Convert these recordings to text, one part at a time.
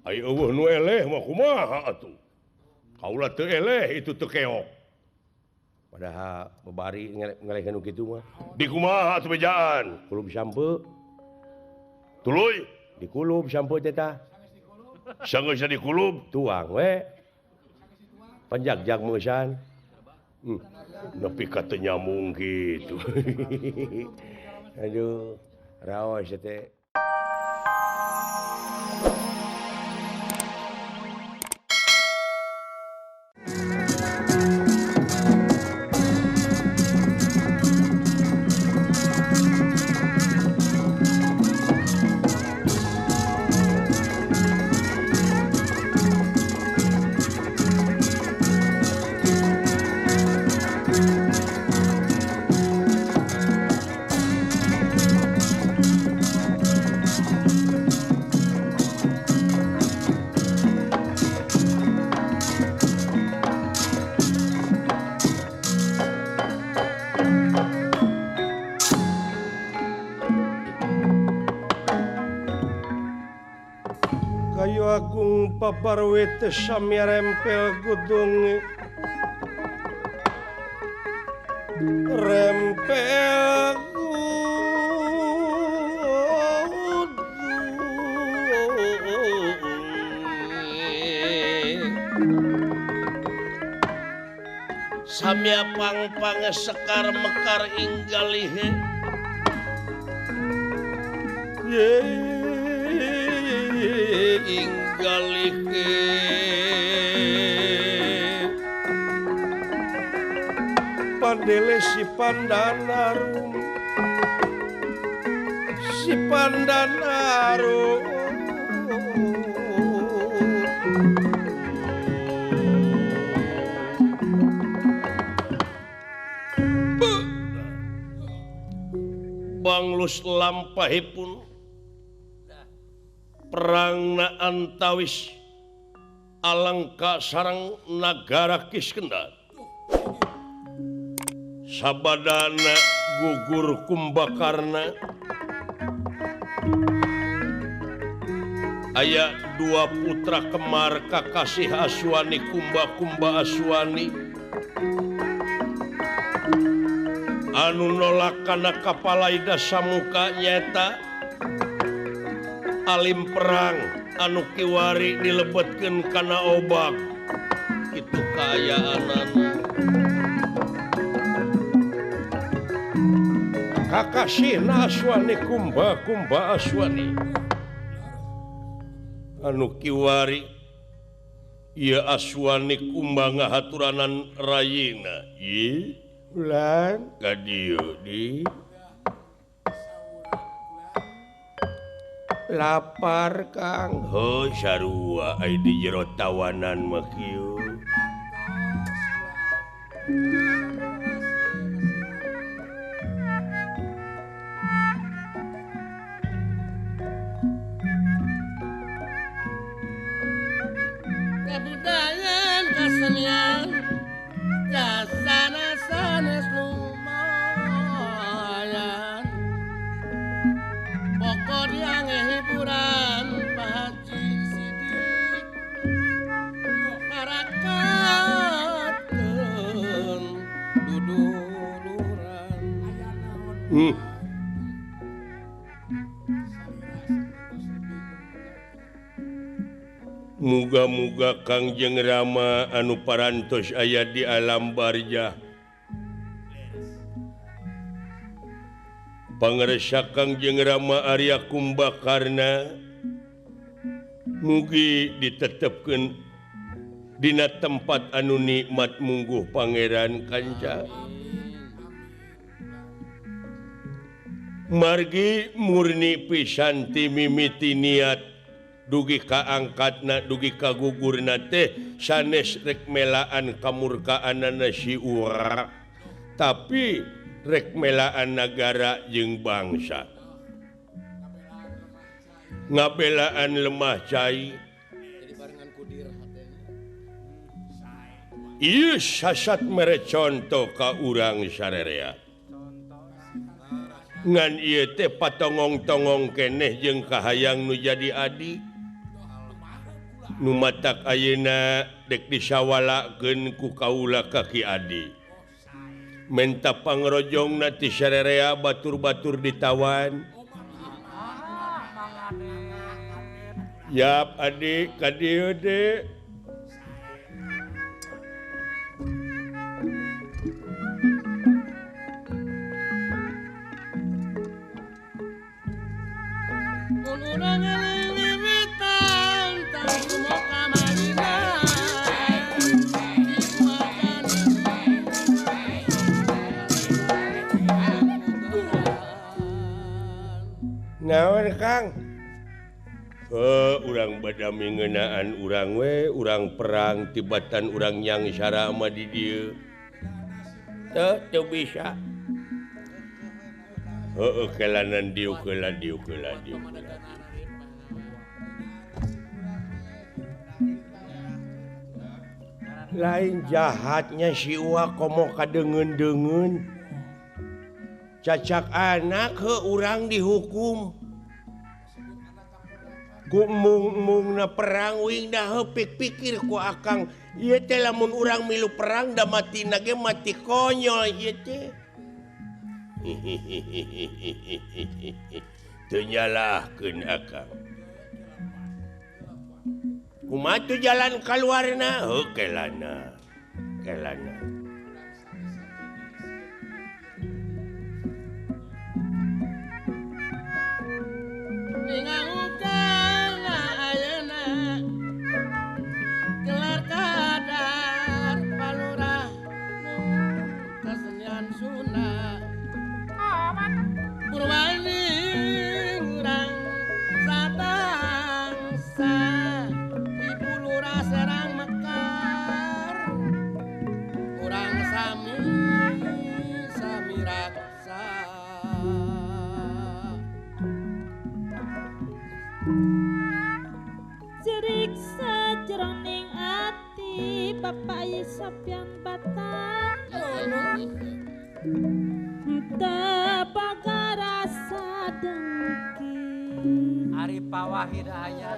Ai eueuh nu eleh mah kumaha atuh. Kaula teu eleh itu teu keok. Padahal babari ngelehkeun nu kitu mah. Di kumaha atuh bejaan? Kulub sampe. Tuluy dikulub sampe teh tah. Sanggeusna dikulub tuang we. Panjagjag meusan. Nepi ka teu nyambung kitu. Aduh, raos teh. Agung paparwit samya rempel gudung rempel gudung samya pang-pang sekar mekar inggalihe ye inggalike pandele si pandanarum si pandanarum banglus lampahipun perangna antawis Alengka sareng nagara Kiskenda sabadana gugur Kumbakarna aya dua putra kemar kakasih Aswani Kumba-kumba Aswani anu nolak kana kapalaida samuka nyaeta alim perang anu kiwari dilebetkeun kana obak kitu kaayaanana kakasihna Aswani Kumba Kumba Aswani anu kiwari ieu Aswani Kumba ngahaturanan rayina ieu ulan ka dieu di lapar Kang. Heuh sarua ai di jero tawanan mah kieu. Kabudayan kasenian jasana sanes lumayan pokok yang hiburan Pak Haji Sidik marakatkeun duduluran. Muga-muga Kangjeng Rama anu parantos aya di alam barjah pangresa Kangjeng Rama Arya Kumbakarna mugi ditetepkeun dina tempat anu nikmat mungguh Pangeran Kanca. Margi murni pisan ti mimiti niat dugi kaangkatna dugi kagugurna teh sanes rek melaan kamurkaanana si Urak tapi rek melaan nagara jeung bangsa ngabelaan lemah cai ieu sasat mere conto ka urang sarerea ngan ieu teh patongong-tongong keneh jeung kahayang nu jadi adi. Nu matak ayeuna dek disawalakeun ku kaula ka Ki Adi. Menta pangrojongna ti sarerea batur-batur ditawan. Yap adik ka dieu de. Mun urang ngeling-ngewitan tang moka marina. Naon Kang? Urang badami ngeunaan urang we, urang perang tibatan urang nyangsara mah di dieu. Teu teu bisa. Heueuh kelanan dieu keula dieu keula dieu. Lain jahatnya si Uwa komo kadeungeun-deungeun. Cacak anak heuh urang dihukum. Ku mung-mungna perang uing dah heuh pikir ku akang ieu teh lamun urang milu perang da matina ge mati konyol ieu teh. Teu nyalahkeun akang. Kumaha tuh jalan kaluarna? Heuh kelana. Kelana. Ningalukana ayeuna gelar kadar palurah nu kasenian Sunda Purwani urang sabangsa Ibu Lurah Serang Mekar urang sami sami raksa. Cerik sajroning ati Bapak Yusuf yang Batang tepaga rasa dengki Ari Pawahid aya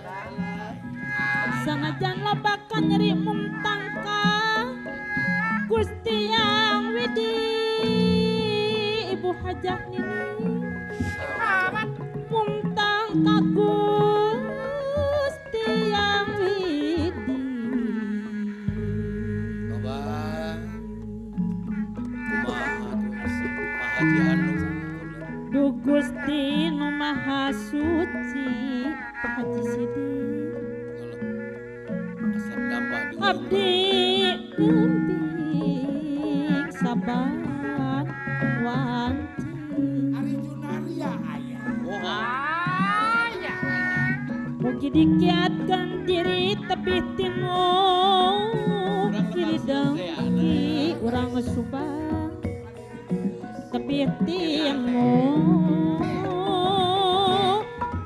sanajan lobakan nyeri mumtangka Gusti Yang Widi Ibu Hajah Nini mumtang ka Gusti Yang Widi. Loba kumaha tuh Pak Haji Anu Du Gusti nu Maha Suci Pak Haji Sidik asap dampak di abdi geumping saban wanci Ari Junaria aya. Wah, mugi dikiatkeun diri tebih timur kiri dengki urang Subang tebih timur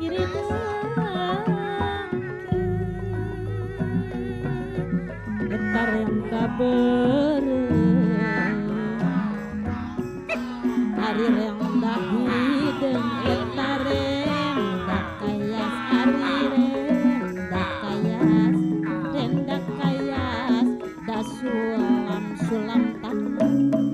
kiri dengki getar yang kabeureuh ari rendah hideung eta rendah kayas ari rendah kayas rendah kayas da sulam sulam tak beki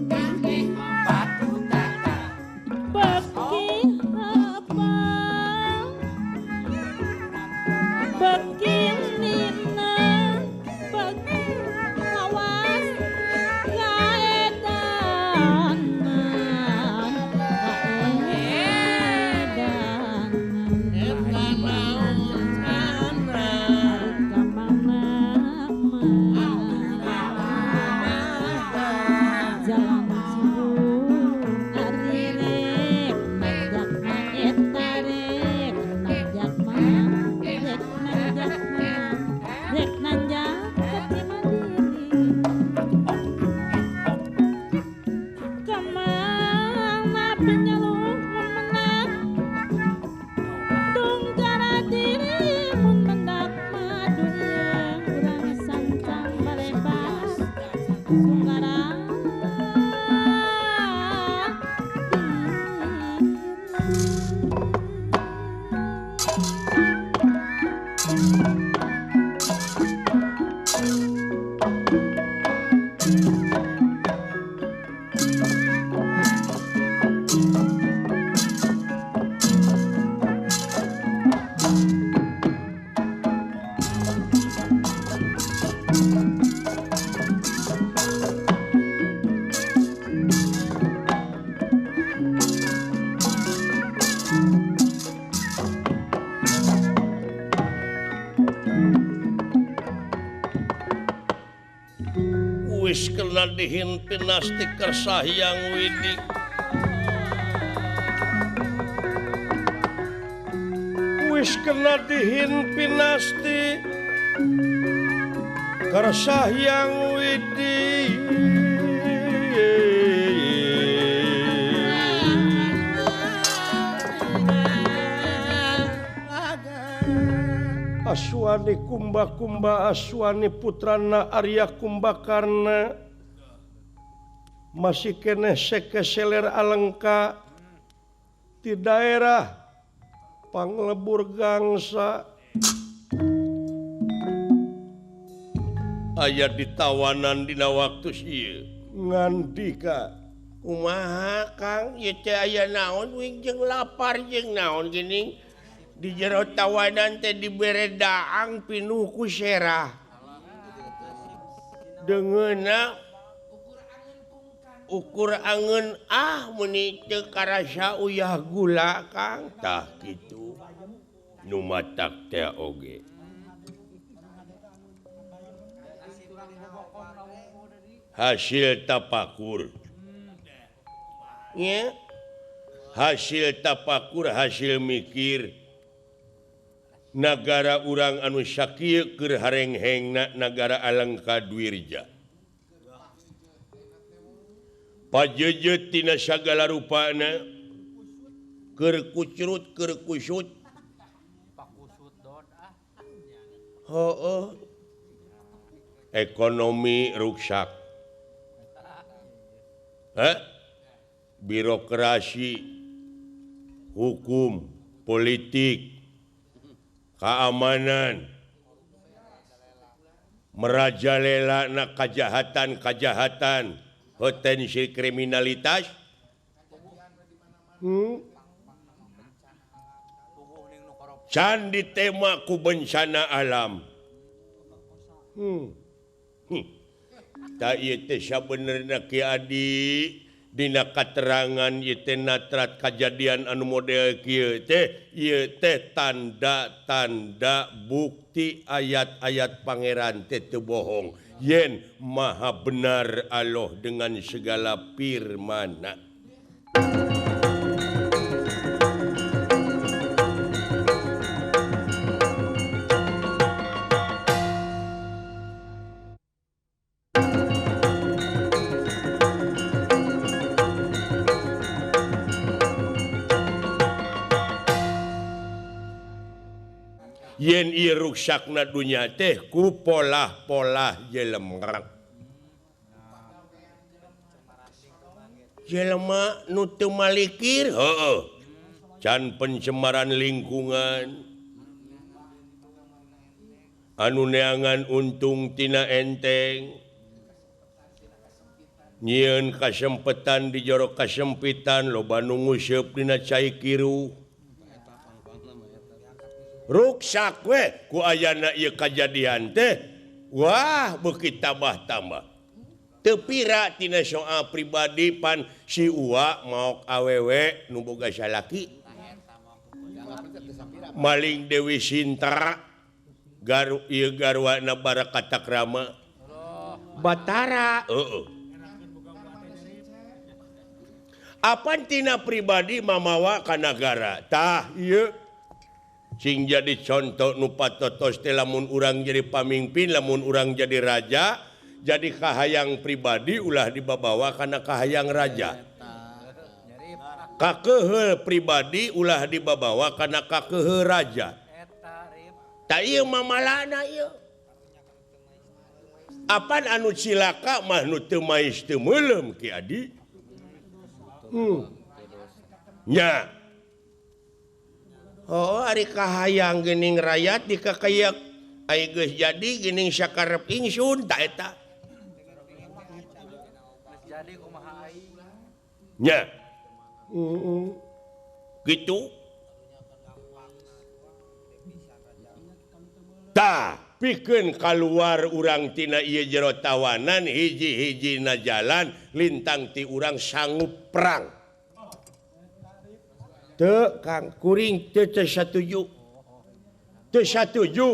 kena dihin pinasti Kersa Hyang Widi. Wis kena dihin pinasti Kersa Hyang Widi. Aswani Kumba-kumba Aswani putrana Arya Kumbakarna masih keneh sekeseler Alengka di daerah Panglebur Gangsa aya ditawanan dina waktu ieu ngandika kumaha Kang ieu teh aya naon wing jeung lapar jeung naon geuning di jero tawanan teh dibere daang pinuh ku serah deungeunna ukur angeun ah meuni teu karasa uyah gula Kang tah kitu nu matak teh oge hasil tapakur nya hasil tapakur hasil mikir nagara urang anu sakieu keur harenghengna nagara Alengka Dwirja pajejet tina sagala rupana keur kucrut keur kusut heueuh ekonomi ruksak birokrasi hukum politik keamanan merajalela na kejahatan-kejahatan potensi kriminalitas can ditema ku bencana alam tak ieu teh sabenerna Ki Adi dina katerangan ieu teh natrat kajadian anu model kieu teh ieu teh tanda-tanda bukti ayat-ayat pangeran teh teu bohong yen maha benar Allah dengan segala firmana. Yen ieu ruksakna dunya teh ku polah-polah jelema. Jelema nu teu malikir heueuh. Can pencemaran lingkungan. Anu neangan untung tina enteng. Nyieun kasempetan di jero kasempitan loba nu nguseup dina cai kiruh. Ruksak we ku ayana ieu kajadian teh wah beuki tambah-tambah teu pira tina soal pribadi pan si Uwa maok awewe nu boga salaki maling Dewi Sinta garu ieu garwana Barakatakrama Batara heueuh apan tina pribadi mamawa ka nagara tah ieu sing jadi contoh nu patotos teh lamun urang jadi pamimpin lamun urang jadi raja jadi kahayang pribadi ulah dibabawa kana kahayang raja kakeheul pribadi ulah dibabawa kana kakeheul raja tah ieu mamalana ieu apan anu cilaka mah nu teu mais teu meuleum Ki Adi nya oh ari kahayang geuning rakyat dikakayak ai geus jadi geuning sakarep ingsun ta eta jadi kumaha aing nya gitu tah pikeun kaluar urang tina ieu jero tawanan hiji-hijina jalan lintang ti urang sanggup perang teu Kang kuring teu satuju teu satuju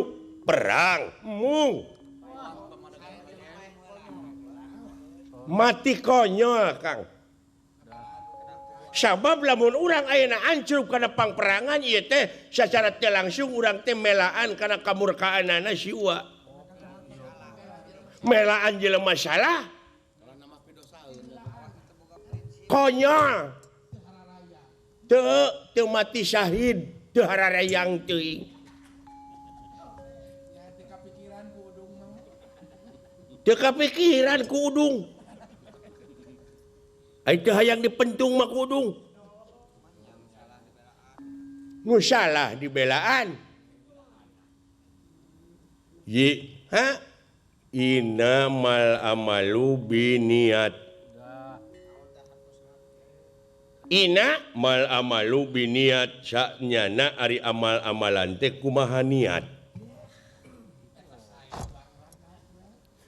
perang mung Mati konyol Kang. Sabab lamun urang ayeuna ancrub kana pangperangan ieu teh sacara teu langsung urang teh melaan kana kamurkaanana si Uwa. Melaan jelema salah. Konyol. Teu mati syahid, teu hararayang teuing. Teu kapikiran ku udung. Ai teu hayang dipentung mah ku udung. Nu salah dibelaan. Yi, ha? Innamal amalu biniat. Ina mal amalu biniat sanyana ari amal-amalan teh kumaha niat.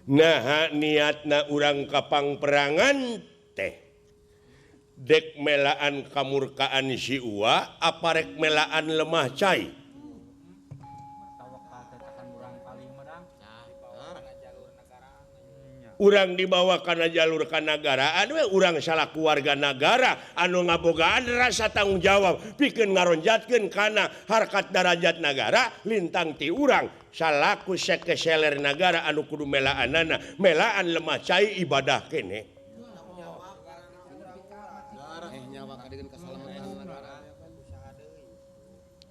Naha niatna urang ka pangperangan teh dek melaan kamurkaan si Uwa apa rek melaan lemah cai. Urang dibawa kana jalur kanagaraan we urang salaku warga nagara anu ngabogaan rasa tanggung jawab pikeun ngaronjatkeun kana harkat darajat nagara lintang ti urang salaku sekeseler nagara anu kudu melaanana melaan lemah cai ibadah kene.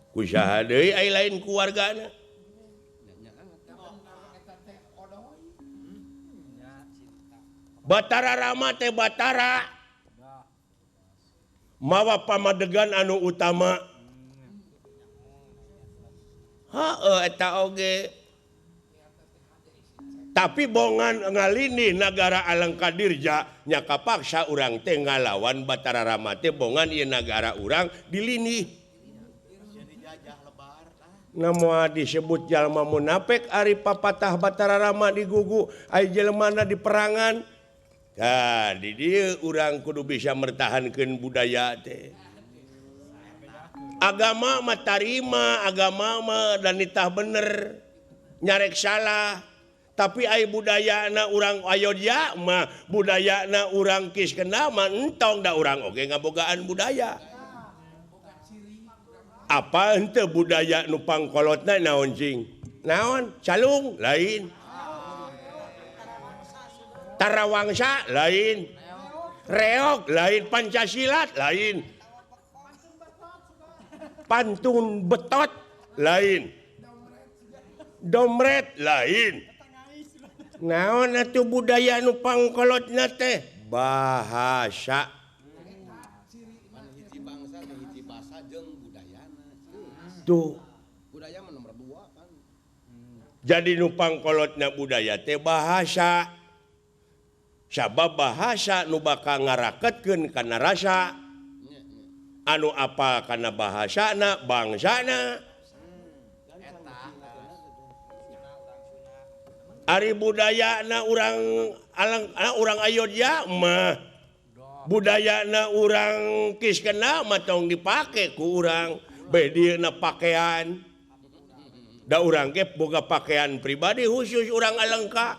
Ku saha deui ai lain keluargana. Batara Rama teh Batara mawa pamadegan anu utama. Heeh eta oge. Tapi bongan ngalini nagara Alengka Dirja nya kapaksa urang teh ngalawan Batara Rama teh bongan ieu nagara urang dilini. Namoa disebut jalma munafik ari papatah Batara Rama digugu ai jelemana di perangan. Tah di dieu urang kudu bisa mertahankeun budaya teh. Agama mah tarima, agama mah dan nitah bener, nyarek salah. Tapi ai budayana urang Ayodya mah, budayana urang Kiskenda mah entong da urang oge ngabogaan budaya. Apa henteu budaya nu pangkolotna naon cing? Naon? Calung lain. Tarawangsa lain. Reog lain, Pancasila lain. Pantun betot lain. Domret lain. Naon atuh budaya nu pangkolotna teh? Bahasa. Tuh. Budaya mah nomor 2 kan. Jadi nu pangkolotna budaya teh bahasa. Sabab bahasa nu bakal ngaraketkeun kana rasa. Anu apal kana bahasana, bangsana. Ari budayana urang alang urang Ayodya mah budayana urang Kiskenda mah tong dipake ku urang. Bedieuna pakaian da urang ge boga pakaian pribadi khusus urang Alengka.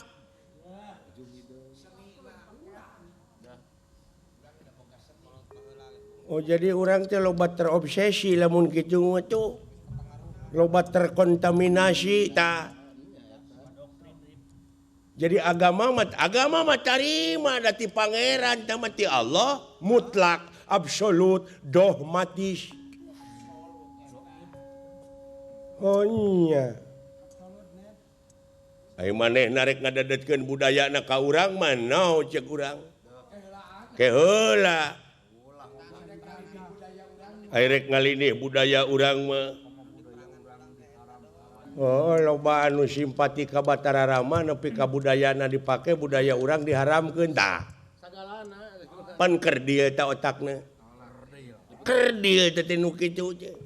Oh jadi urang teh loba terobsesi lamun kitu mah tuh loba terkontaminasi ta. Jadi agama mah tarima da ti pangeran tah mah ti Allah mutlak absolut dogmatis. Oh iya. Ayo maneh narek ngadadetkeun budayana ka urang mah naon ceuk urang. Ke heula. Ayo rek ngalinih budaya urang mah. Oh loba anu simpati ka Batara Rama nepi ka budayana dipake budaya urang diharamkeun tah. Pan kerdil ta otakna. Kerdil teh nu kitu teh.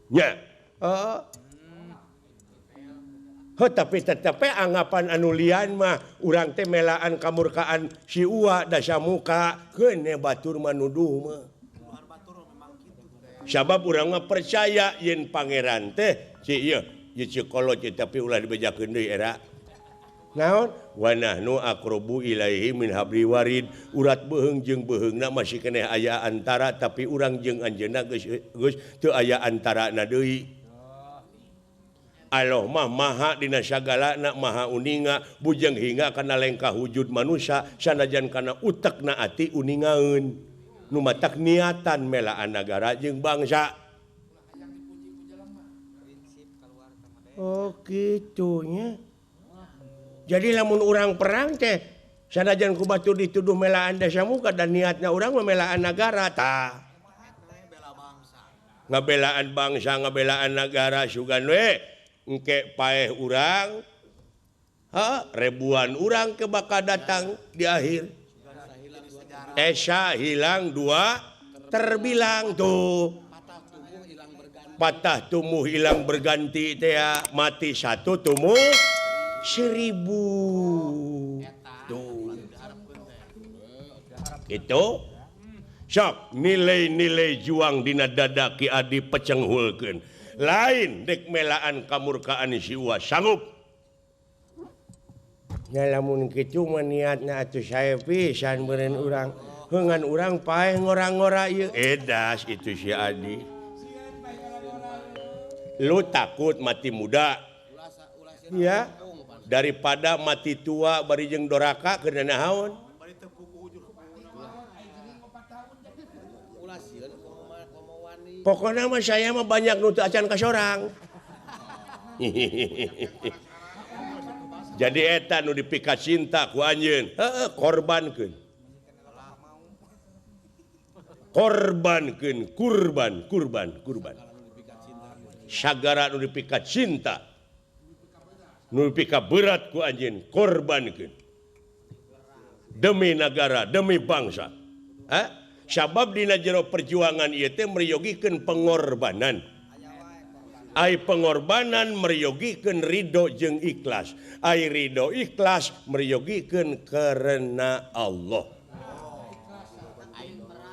Nya. Heeh. Heuh tapi tetep anggapan anu lian mah urang teh melaan kamurkaan si Uwa Dasamuka keun batur mah nuduh mah. Sabab urang mah percaya yen pangeran teh si ieu ieu si kolot tapi ulah dibejakeun deui era. Naon wa nahnu aqrabu ilaihi min habli warid urat beuheung jeung beuheungna masih keneh aya antara tapi urang jeung anjeunna geus geus teu aya antarana deui. Allah mah maha dina sagalana maha uninga bujeng hingga kana lengkah wujud manusia sanajan kana utekna ati uningaeun nu matak niatan melaan nagara jeung bangsa. Oh kitunya. Jadi lamun urang perang teh sanajan ku batur dituduh melaan desa muka dan niatna urang memelaan nagara tah. Ngabelaan bangsa ngabelaan nagara sugan we engke paeh urang ha ribuan urang ke bakal datang di akhir. Esa hilang dua terbilang tuh. Patah tumbuh hilang berganti teh mati satu tumbuh 1000 tuh. Itu sok nilai-nilai juang dina dada Ki Adi pecenghulkeun. Lain dek melaan kamurkaan si Uwa sanggup. Nya lamun kitu mah niatna atuh sae pisan meureun urang. Heungan urang paeh ngora-ngora ieu. Edas itu si Adi. Lu takut mati muda. Ya, daripada mati tua bari jeung doraka keur naon? Pokoknya mah saya mah banyak nu teu acan ka sorang. Jadi eta nu dipika cinta ku anjeun, heueuh korbankeun. Korbankeun, kurban, kurban, kurban. Sagara nu dipika cinta. Nu dipika berat ku anjeun, korbankeun. Demi nagara, demi bangsa. Hah? Sabab dina jero perjuangan ieu teh meryogikeun pengorbanan. Ai pengorbanan meryogikeun ridho jeung ikhlas. Ai ridho ikhlas meryogikeun karena Allah.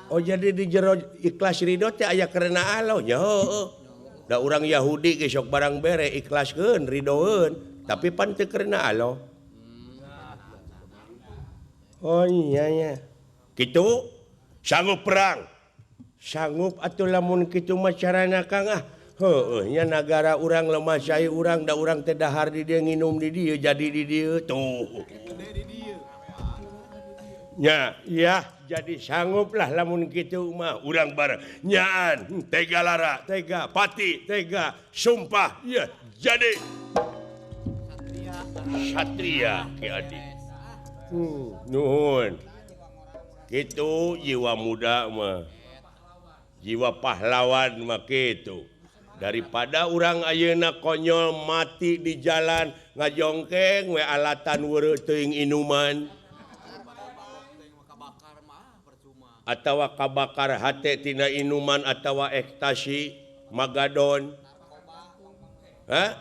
Oh jadi di jero ikhlas ridho teh aya karena Allah nya heueuh. Da urang Yahudi ge sok barang bere ikhlaskeun ridhoeun tapi pan teu karena Allah. Oh iya nya. Kitu sanggup perang sanggup atuh lamun kitu mah carana Kang ah heueuh nya nagara urang lemah cai urang da urang teh dahar di dieu nginum di dieu jadi di dieu tuh nya ya jadi sangguplah lamun kitu mah urang bareng nyaan tega lara tega pati tega sumpah ya jadi satria Ki Adi. Nuhun. Gitu jiwa muda mah jiwa pahlawan mah kitu daripada urang ayeuna konyol mati di jalan ngajongkeng we alatan weureuh teuing inuman atawa kabakar hate tina inuman atawa ekstasi magadon ha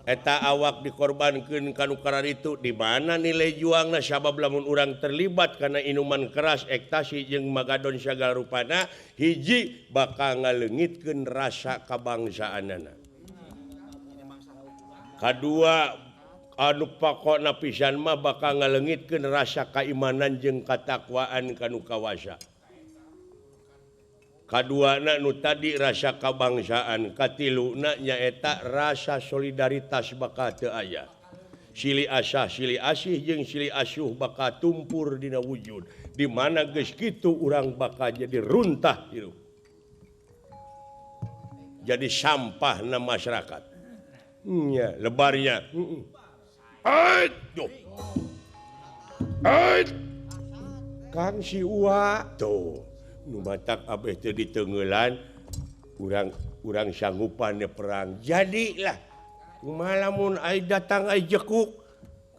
eta awak dikorbankeun ka nu kararitu di mana nilai juangna sabab lamun urang terlibat kana inuman keras ekstasi jeung magadon sagala rupana hiji bakal ngaleungitkeun rasa kabangsaanana. Kadua anu pokokna pisan mah bakal ngaleungitkeun rasa kaimanan jeung katakwaan ka nu kawasa. Kaduana nu tadi rasa kabangsaan, katiluna nyaeta rasa solidaritas bakal teu aya. Silih asah, silih asih jeung silih asuh bakal tumpur dina wujud. Di mana geus kitu urang bakal jadi runtah hirup. Jadi sampah na masyarakat. Nya lebarnya. Aduh. Aduh. Kang si Uwa tuh. Nu matak abeh teu diteungeulan urang sanggupan perang jadilah kumaha lamun ai datang ai jekuk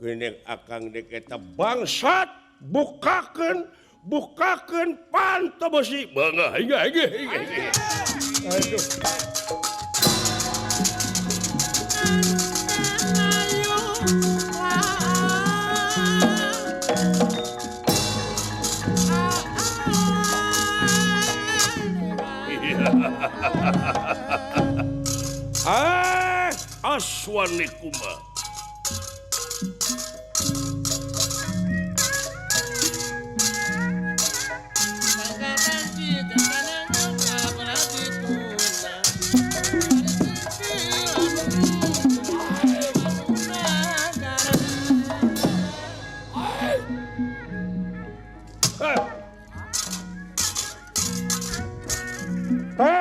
geuning akang dek eta bangsat bukakeun bukakeun panto besi beungah hingga hingga aduh. Ah, aswanikuma.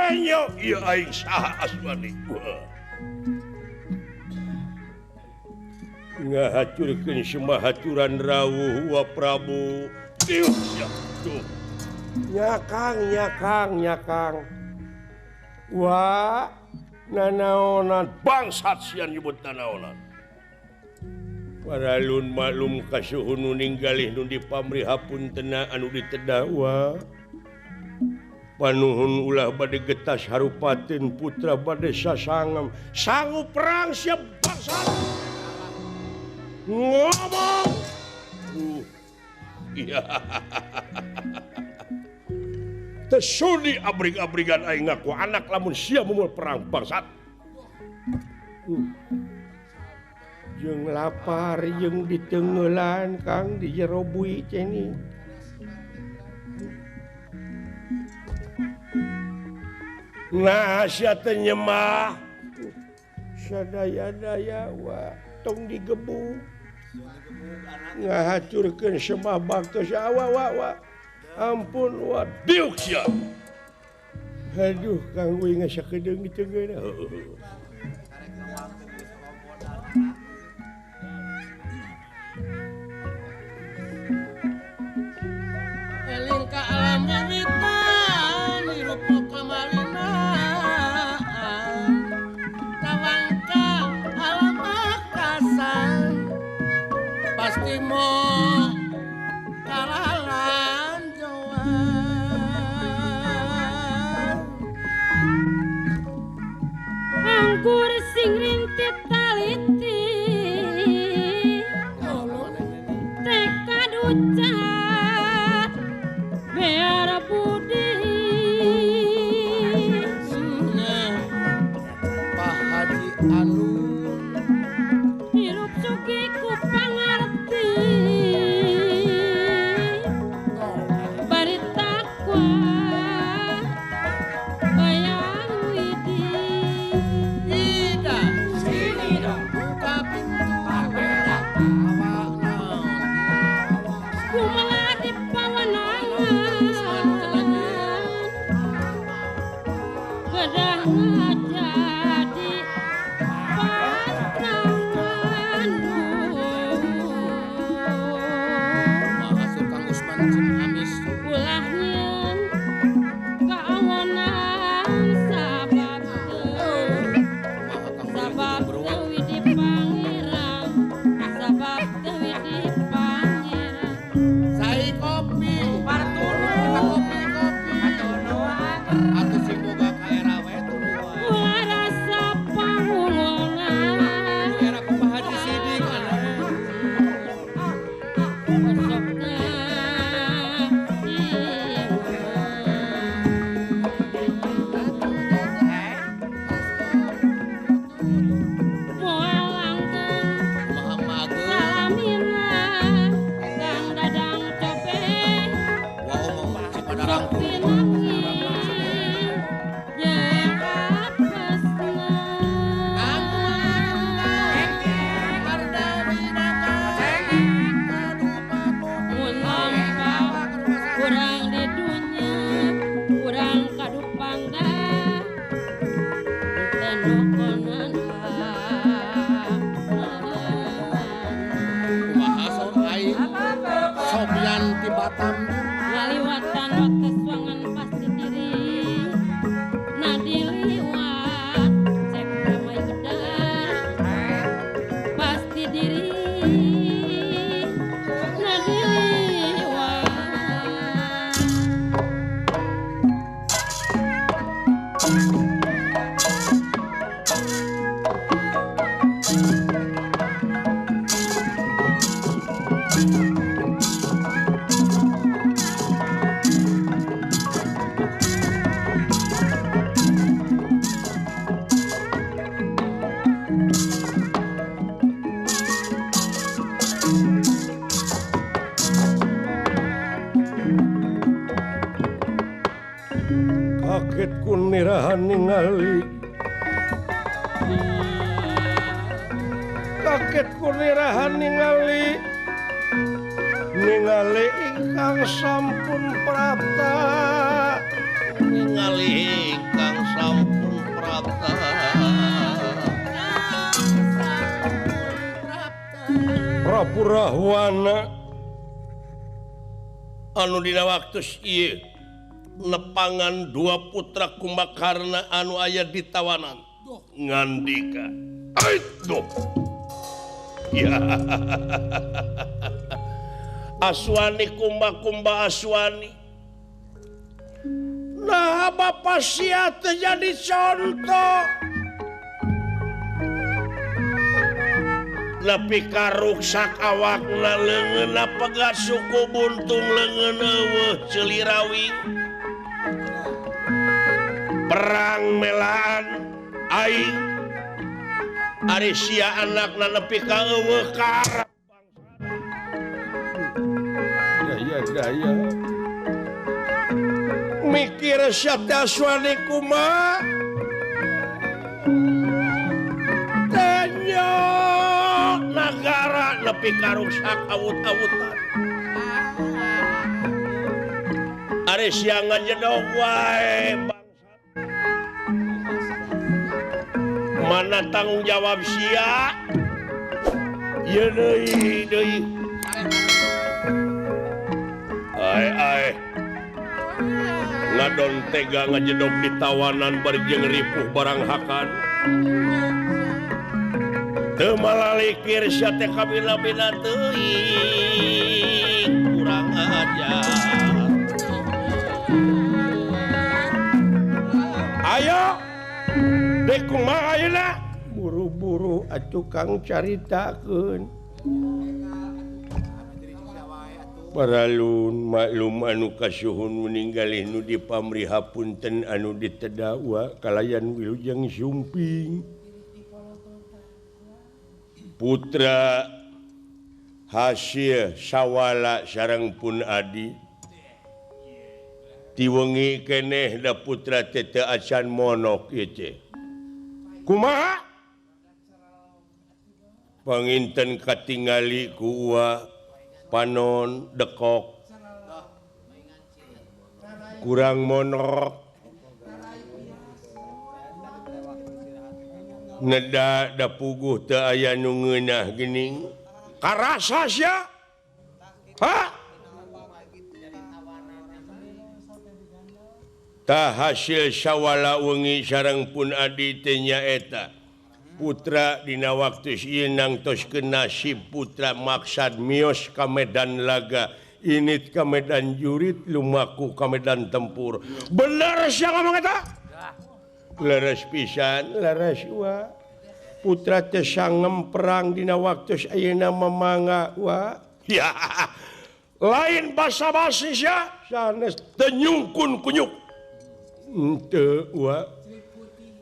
Enyo ieu aing saha asmani. Ngahacurkeun semua haturan rawuh wa Prabu. Diuk sia. Duh. Nyakang nyakang nyakang. Wah, nanaonan bangsat sia nyebut nanaonan. Paralun maklum kasuhun nu ninggalih nu dipamrih hapuntena anu ditedawa. Panuhun ulah bade getas harupatin putra bade sasangem. Sanggup perang siap bangsat. Ngomong. Iya. Tesudi abrig-abrigan aing ngaku anak lamun sia mumul perang bangsat. Jeung lapar jeung ditengelan Kang di jero bui ceni. Nah sia teh nyemah. Sadaya-daya wa tong digebuk. Ngahacurkeun semah baktos awa wa wa. Ampun wa diuk sia. Aduh Kang uing sakedeung ditengeuna. Eling ka alam wiwitan hirup kamalina tawangka alam akasan pasti mo kalalanjoan anggur sing rintit taliti tekad ucat biar budi Pak Haji Anu hirup sugi ku pangarti bari takwa bayang widi Ida sini dong buka pintu awak kumala di pawenangan kedah jadi pasangan. Mahasur Kang Usman Ciamis ulah nyeun kaangonan sabab sabab deui di pangeran sabab deui di pangeran sai kopi partunu kopi kopi atuh sing boga ka era we tuluan ulah rasa pangulongan era kumaha Haji Sidik anak osokna moal langgeng kumaha mageung salamina Kang Dadang cobe wa omong Cipadarang pinangi jeung apesna mun lompat kurang di dunya kurang kadupangga teu kumaha saur aing Sopian ti Batam ngaliwatan waktu suangan pasti diri na diliwat cek Pramayuda pasti diri na diliwat. Kaget ku nirahan ningali kaget ku nirahan ningali ningali ingkang sampun prapta ningali ingkang Prabu Rahwana anu dina waktu ieu nepangan dua putra Kumbakarna anu aya di tawanan ngandika aduh ya Aswani kumba-kumba Aswani nah bapak sia teu jadi contoh nepi ka ruksak awakna leungeunna pegat suku buntung leungeun eueuh ceulirawi perang melaan aing ari sia anakna nepi ka eueuh ka daya daya mikir sia teh Aswani kumaha tanya nagara nepi ka ruksak awut-awutan ari sia ngajedog wae mana tanggung jawab sia ieu deui deui ai ai ngadon tega ngajedog di tawanan bari jeung ripuh barang hakan teu malalikir sia teh kabina-bina teuing kurang ajar ayo dek kumaha ayeuna buru-buru atuh Kang caritakeun paralun maklum anu kasuhun meninggalih nu dipamrih hapunten anu ditedawa kalayan wilujeng sumping putra hasil sawala sareng pun adi ti wengi keneh da putra teh teu acan monok ieu teh kumaha panginten katingali ku uwa panon dekok kurang monok neda da puguh teu aya nu ngeunah geuning karasa sia ha tah hasil sawala wengi sareng pun adi teh nyaeta putra dina waktu ieu nangtoskeun nasib putra maksad mios ka medan laga init ka medan jurit lumaku ka medan tempur bener sia ngomong eta leres pisan leres wa putra teh sangem perang dina waktu ayeuna mamangga wa ya lain basa-basi sia sanes teu nyungkun kunyuk henteu wa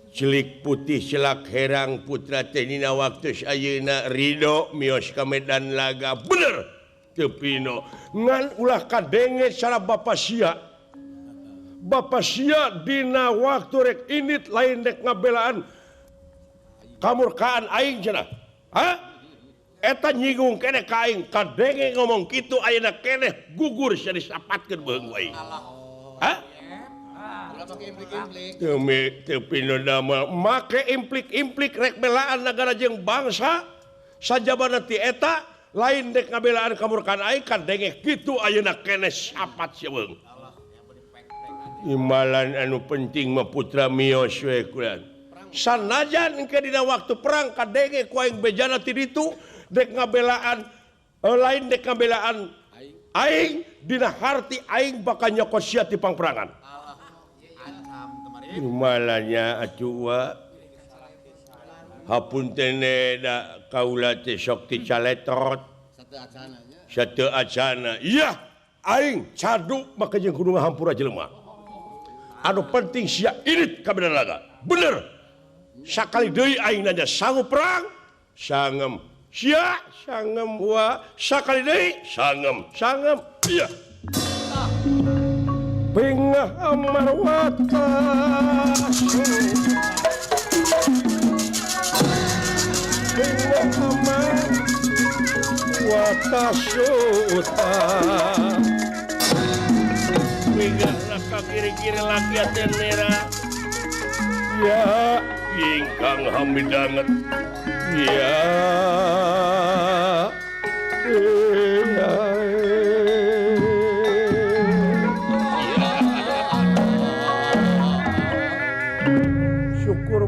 celik putih celak herang putra teh dina waktu ayeuna ridho mios ka medan laga bener teu pino ngan ulah kadenge cara bapa sia dina waktu rek init lain rek ngabelaan kamurkaan aing cenah ha eta nyinggung keneh ka aing kadenge ngomong kitu ayeuna keneh gugur sia disapatkeun beuheung aing ha teu pino damel make implik-implik rek belaan nagara jeung bangsa sajabana ti eta lain dek ngabelaan kamurkaan aing kadenge kitu ayeuna keneh sapat sia beuheung imbalan anu penting mah putra mios we kulan sanajan engke dina waktu perang kadenge ku aing bejana ti ditu dek ngabelaan lain dek ngabelaan aing dina harti aing bakal nyokot sia ti pangperangan Malanya atuh wa hapunten da kaula teh sok ti caletot sateu acana iya aing cadu maka jeung kudu ngahampura jelema anu penting sia irit ka bener laga bener sakali deui aing nanya sanggup perang sangem sia sangem wa sakali deui sangem sangem iya Bengah amarwata bengah amarwata suta bengah laka kiri-kiri laki atenera ya ingkang hamidanget ya Syukur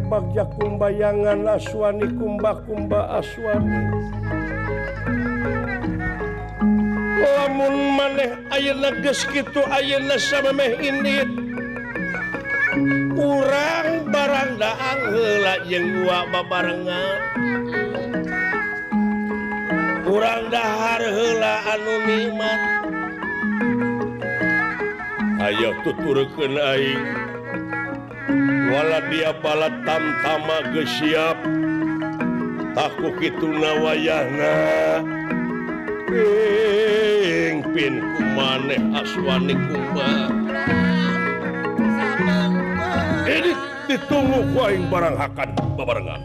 bagja kumbayangan aswani kumba-kumba aswani. Lamun maneh ayeuna geus kitu ayeuna samemeh indit. Urang barang daang heula jeung gua babarengan. Urang dahar heula anu nikmat. Ayo tuturkeun aing. Wala dia balat tamtama geus siap. Taku kituna wayahna. Pingpin ku maneh aswani kumba. Ini ditunggu ku aing barang hakan babarengan.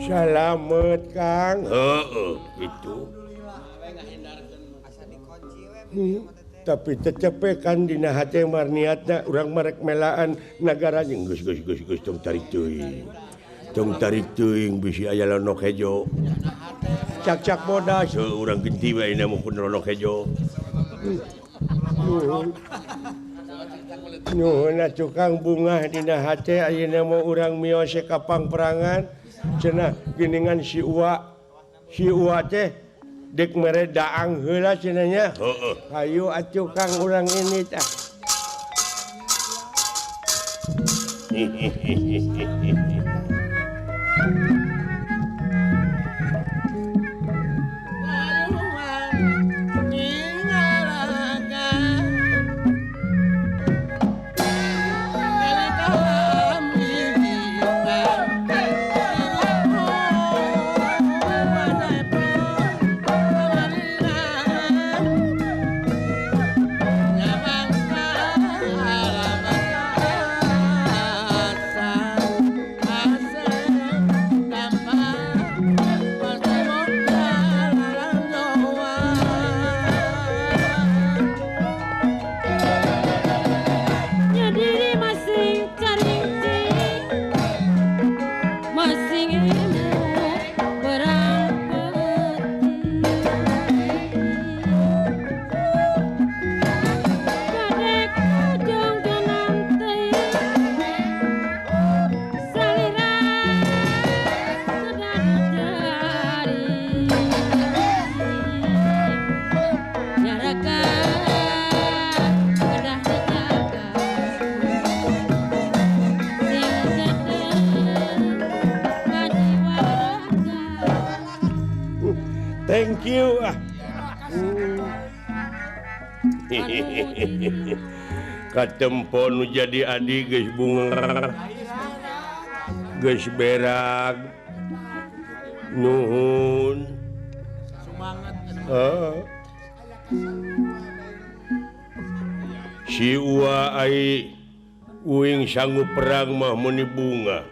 Salamet Kang. Heeh, gitu. Tapi tetep kan dina hate mar niatna urang marek melaan nagara jeung geus geus geus geus tong tarik teuing. Tong tarik teuing bisi aya lonok hejo. Cak-cak bodas urang genti wae na mun lonok hejo. Nuhun atuh Kang bungah dina hate ayeuna mah urang mios ka pangperangan cenah geuningan si Uwa. Si Uwa teh dek mere daang heula cenah nya. Heeh. Hayu atuh Kang urang ini tah. Thank you. Katempo nu jadi adi geus bunga geus berak nuhun semangat. Si Uwa ai uing sanggup perang mah meuni bunga.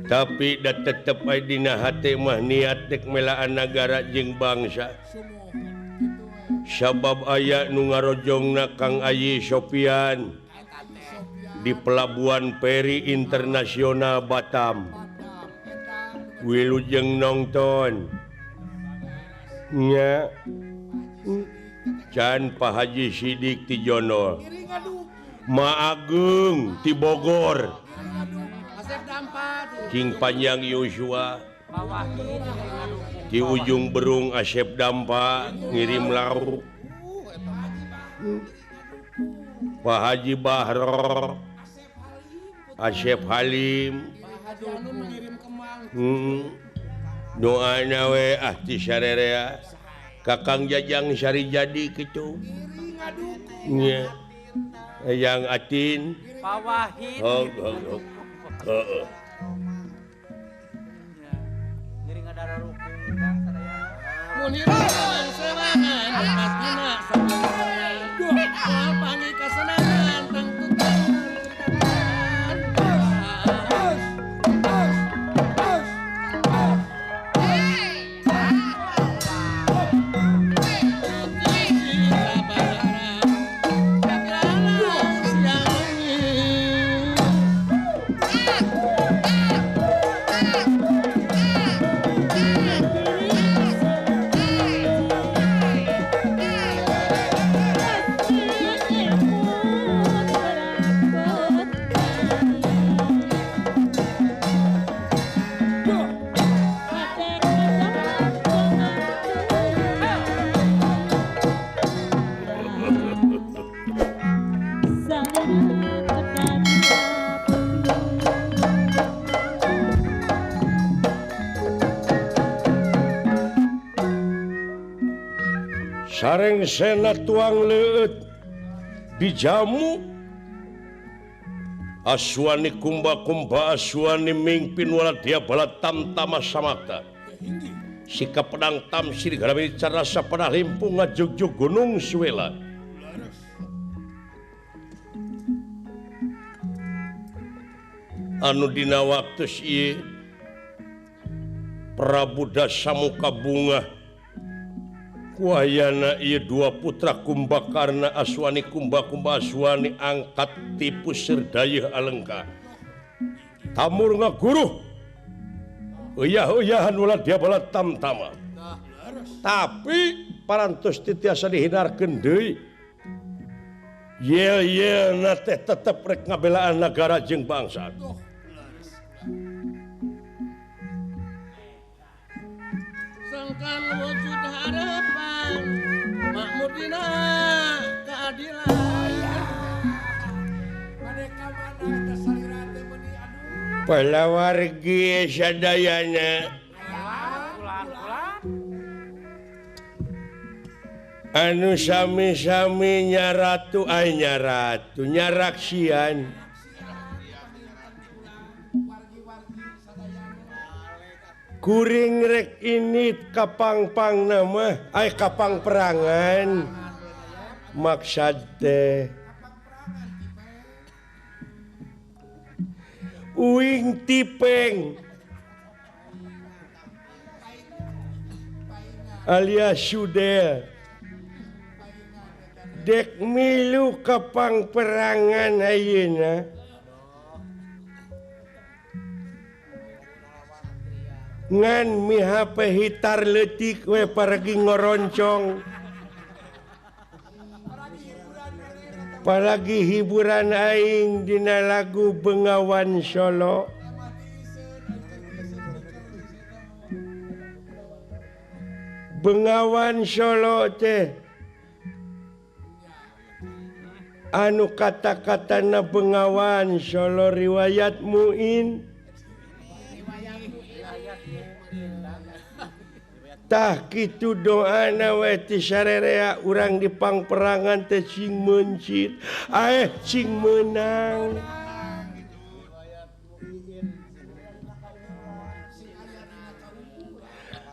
Tapi da tetep ai dina hate mah niat dek melaan nagara jeung bangsa. Sabab aya nu ngarojongna Kang Ayi Sopian di Pelabuhan Peri Internasional Batam. Wilujeng nongton. Nya. Can Pak Haji Sidik ti Jonol. Ma Agung ti Bogor. King Panjang Yosua di ujung Berung Asep Dampa ngirim lauk. Pak Haji Bahro Asep Halim doana we ah ti sarerea Kakang Jajang Sari jadi kitu nya Eyang Atin Pak Wahid. Heeh. Sareng sena tuang leueut dijamu Aswani kumba-kumba Aswani mingpin wala dia bala tamtama samakta. Sikap pedang tamsir garami carasa pada limpung ngajugjug gunung Suela. Anu dina waktu ieu Prabu Dasamuka bungah kuayana ieu dua putra Kumbakarna Aswani kumba-kumba Aswani angkat tipu Serdayeuh Alengka. Tamur ngaguruh uyah-uyahan ulah dia bala tamtama. Tapi parantos teu tiasa dihindarkeun deui. Yel-yelna teh tetep rek ngabelaan nagara jeung bangsa. Sangkan wujud harapan makmur dina keadilan. Palawargi sadayana anu sami-sami nyaratu ay nyaratu nyaraksian kuring rek ini kapangpang nama ay kapang perangan maksad teh uing tipeng alias sudel dek milu kapang perangan ayeuna ngan mihape hitar leutik we paragi ngoroncong paragi hiburan aing dina lagu Bengawan Solo. Bengawan Solo teh anu kata-katana Bengawan Solo riwayat Muin. Tah kitu doana we ti sarerea urang di pangperangan teh cing meuncit aeh cing meunang.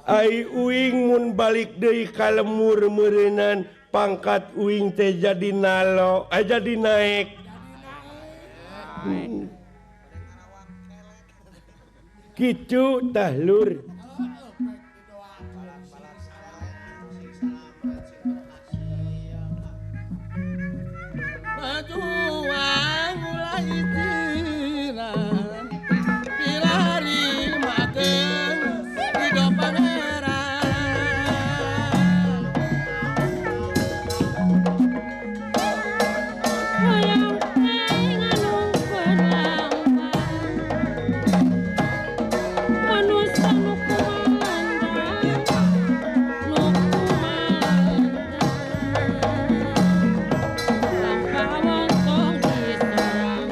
Ai uing mun balik deui ka lemur meureunan pangkat uing teh jadi nalo jadi naek. Kitu tah lur. Berjuang mulai tiran pilari mageung ridho pangeran. Hoyong aing anu berlambang manusa nu kumandang nu kumandang lampah wontong disorang.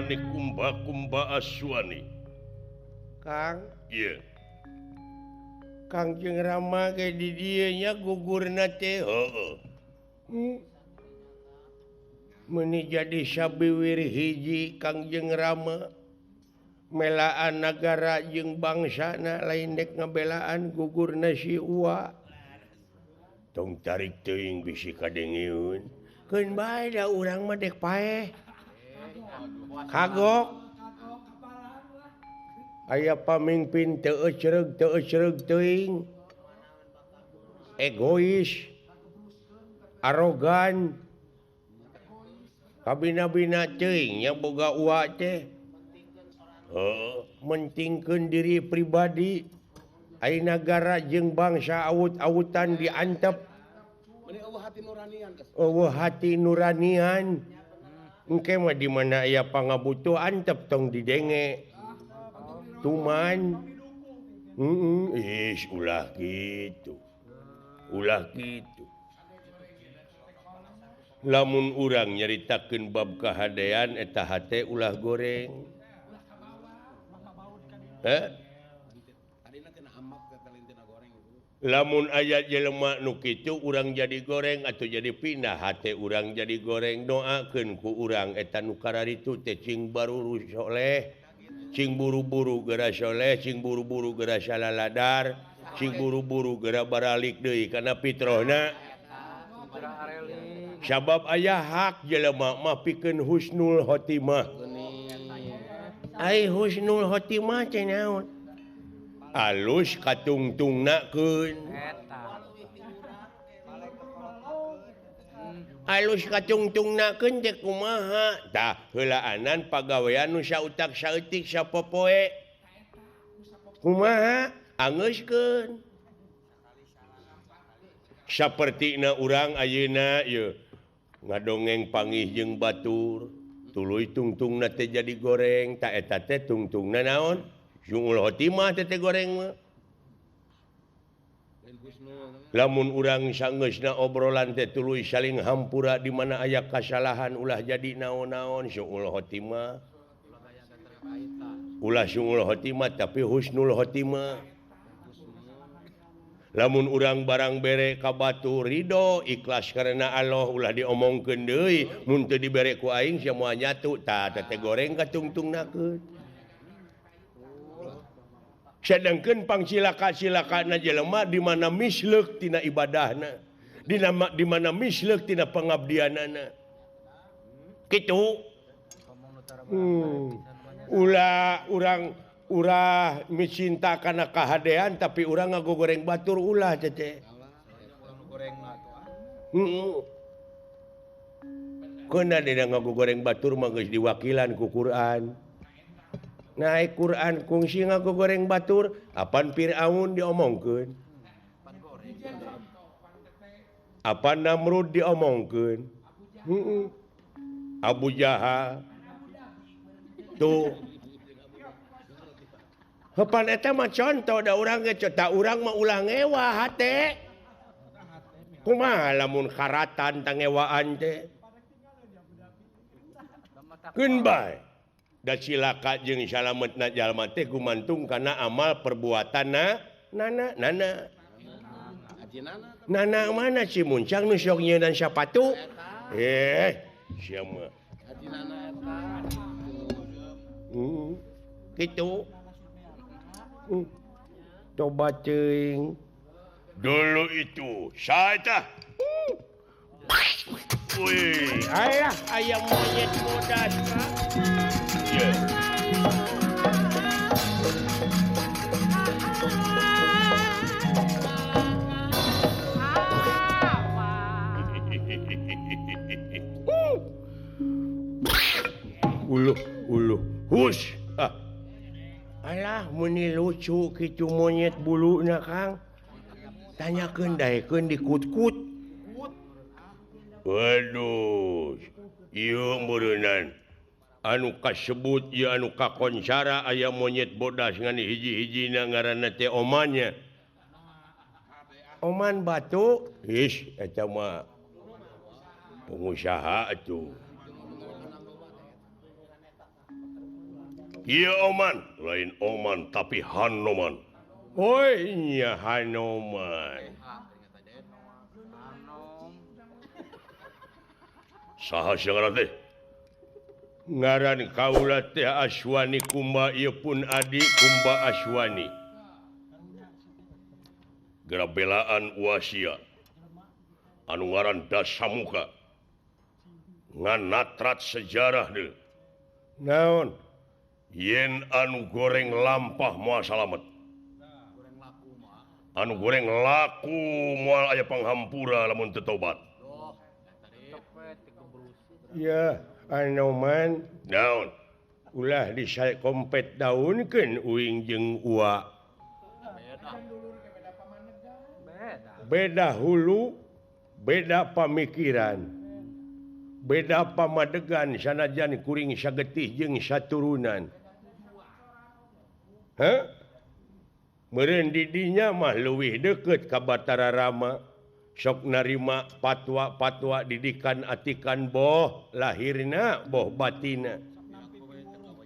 Ane kumba-kumba aswani. Kang, ieu. Kang jeung Rama ge di dieu nya gugurna teh. Heeh. Meuni jadi sabiwir hiji Kang jeung Rama. Melaan nagara jeung bangsana lain dek ngabelaan gugurna si Uwa. Tong tarik teuing bisi kadengeun. Keun bae da urang mah dek paeh. Kagok. Aya pamimpin teu ecreug teuing. Egois, arogan. Kabina-bina teuing nya boga uwa teh. Heeh, mentingkeun diri pribadi. Ai nagara jeung bangsa awut-awutan diantep. Eueuh hati nuranian. Engke mah di mana aya pangabutuh antep tong didenge. Tuman. Heeh, ih ulah kitu. Ulah kitu. Lamun urang nyaritakeun bab kahadean eta hate ulah goreng. Heh? Lamun aya jelema nu kitu urang jadi goreng atau jadi pindah hate urang jadi goreng, doakeun ku urang eta nu kararitu teh cing baruru soleh, cing buru-buru geura soleh, cing buru-buru geura salaladar, cing buru-buru geura baralik deui kana fitrahna. Sabab aya hak jelema mah pikeun husnul khotimah. Ai husnul khotimah teh naon? Alus katungtungnakeun. Alus katungtungnakeun teh kumaha? Tah heulaanan pagawean nu sautak saeutik sapopoe. Kumaha? Angeuskeun. Sapertina urang ayeuna ieu ngadongeng pangih jeung batur, tuluy tungtungna teh jadi goreng, ta eta teh tungtungna naon? Sungul khotimah teh goreng mah. Lamun urang sanggeusna obrolan teh tuluy saling hampura di mana aya kasalahan ulah jadi naon-naon sungul khotimah. Ulah sungul khotimah tapi husnul khotimah. Lamun urang barang bere ka batur ridho ikhlas karena Allah ulah diomongkeun deui, mun teu dibere ku aing sia moal nyatu tah teh goreng katungtungnakeun. Sedangkan pangsilaka-silakana jelema di mana misleuk tina ibadahna, di mana misleuk tina pengabdianana. Kitu. Ulah urang urah micinta kana kahadean tapi urang ngagogoreng batur ulah cece. Heeh. Keuna dina ngagogoreng batur mah geus diwakilan ku Quran. Naik Quran kungsi ngagogoreng batur apan Fir'aun diomongkeun, apan Namrud diomongkeun, Abu Jahal tuh. Hepan eta mah contoh da urang ge ta urang mah ulah ngewa hate. Kumaha lamun karatan tangewaan teh? Keun bae. Da cilaka jeung salametna jalma teh gumantung kana amal perbuatanna nana nana. Nana mana si muncang nu sok nyeunan sapatu? Sia mah. Kitu. Coba teuing. Dulu itu saya tah. Wih, alah ayam monyet bodas Pak. Yeah. Uluh, uluh, hus. Ah. Alah, meuni lucu kitu monyet buluna Kang. Tanyakeun daekeun dikut-kut. Waduh, ieu meureunan. Anu kasebut ieu anu kakoncara aya monyet bodas ngan hiji-hijina ngaranna teh omannya. Oman batu? Ih, eta mah pengusaha atuh. Iya Oman, lain Oman tapi Hanoman. Oi nya Hanoman. Saha sia ngaran teh? Ngaran kaula teh Aswani Kumba ieu pun adi Kumba Aswani. Geura belaan uasia anu ngaran Dasamuka. Ngan natrat sejarah deui. Naon? Yen anu goreng lampah moal salamet. Anu goreng laku moal aya panghampura lamun teu tobat. Ya, Anoman. Naon? Ulah disae kompet daunkeun uing jeung ua. Beda hulu, beda pamikiran. Beda pamadegan sanajan kuring sagetih jeung saturunan. Hah? Meureun di dinya mah leuwih deukeut ka Batara Rama. Sok narima patwa-patwa didikan atikan boh lahirna boh batina.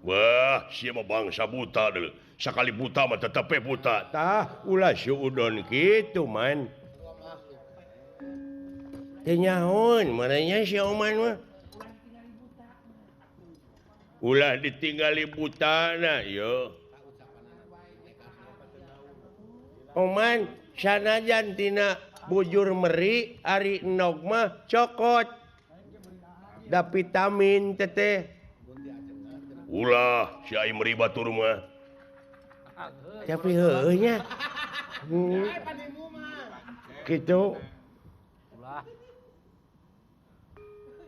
Wah, sia mah bangsa buta deui. Sakali buta mah tetep we buta. Tah, ulah suudon kitu man. Teu nyahoan maranya si Oman mah. Ulah ditinggali butana yo. Oman sanajan tina bujur meri ari endog mah cokot. Da vitamin teteh. Ulah si ai meri batur mah. Tapi heueuh nya. Kitu.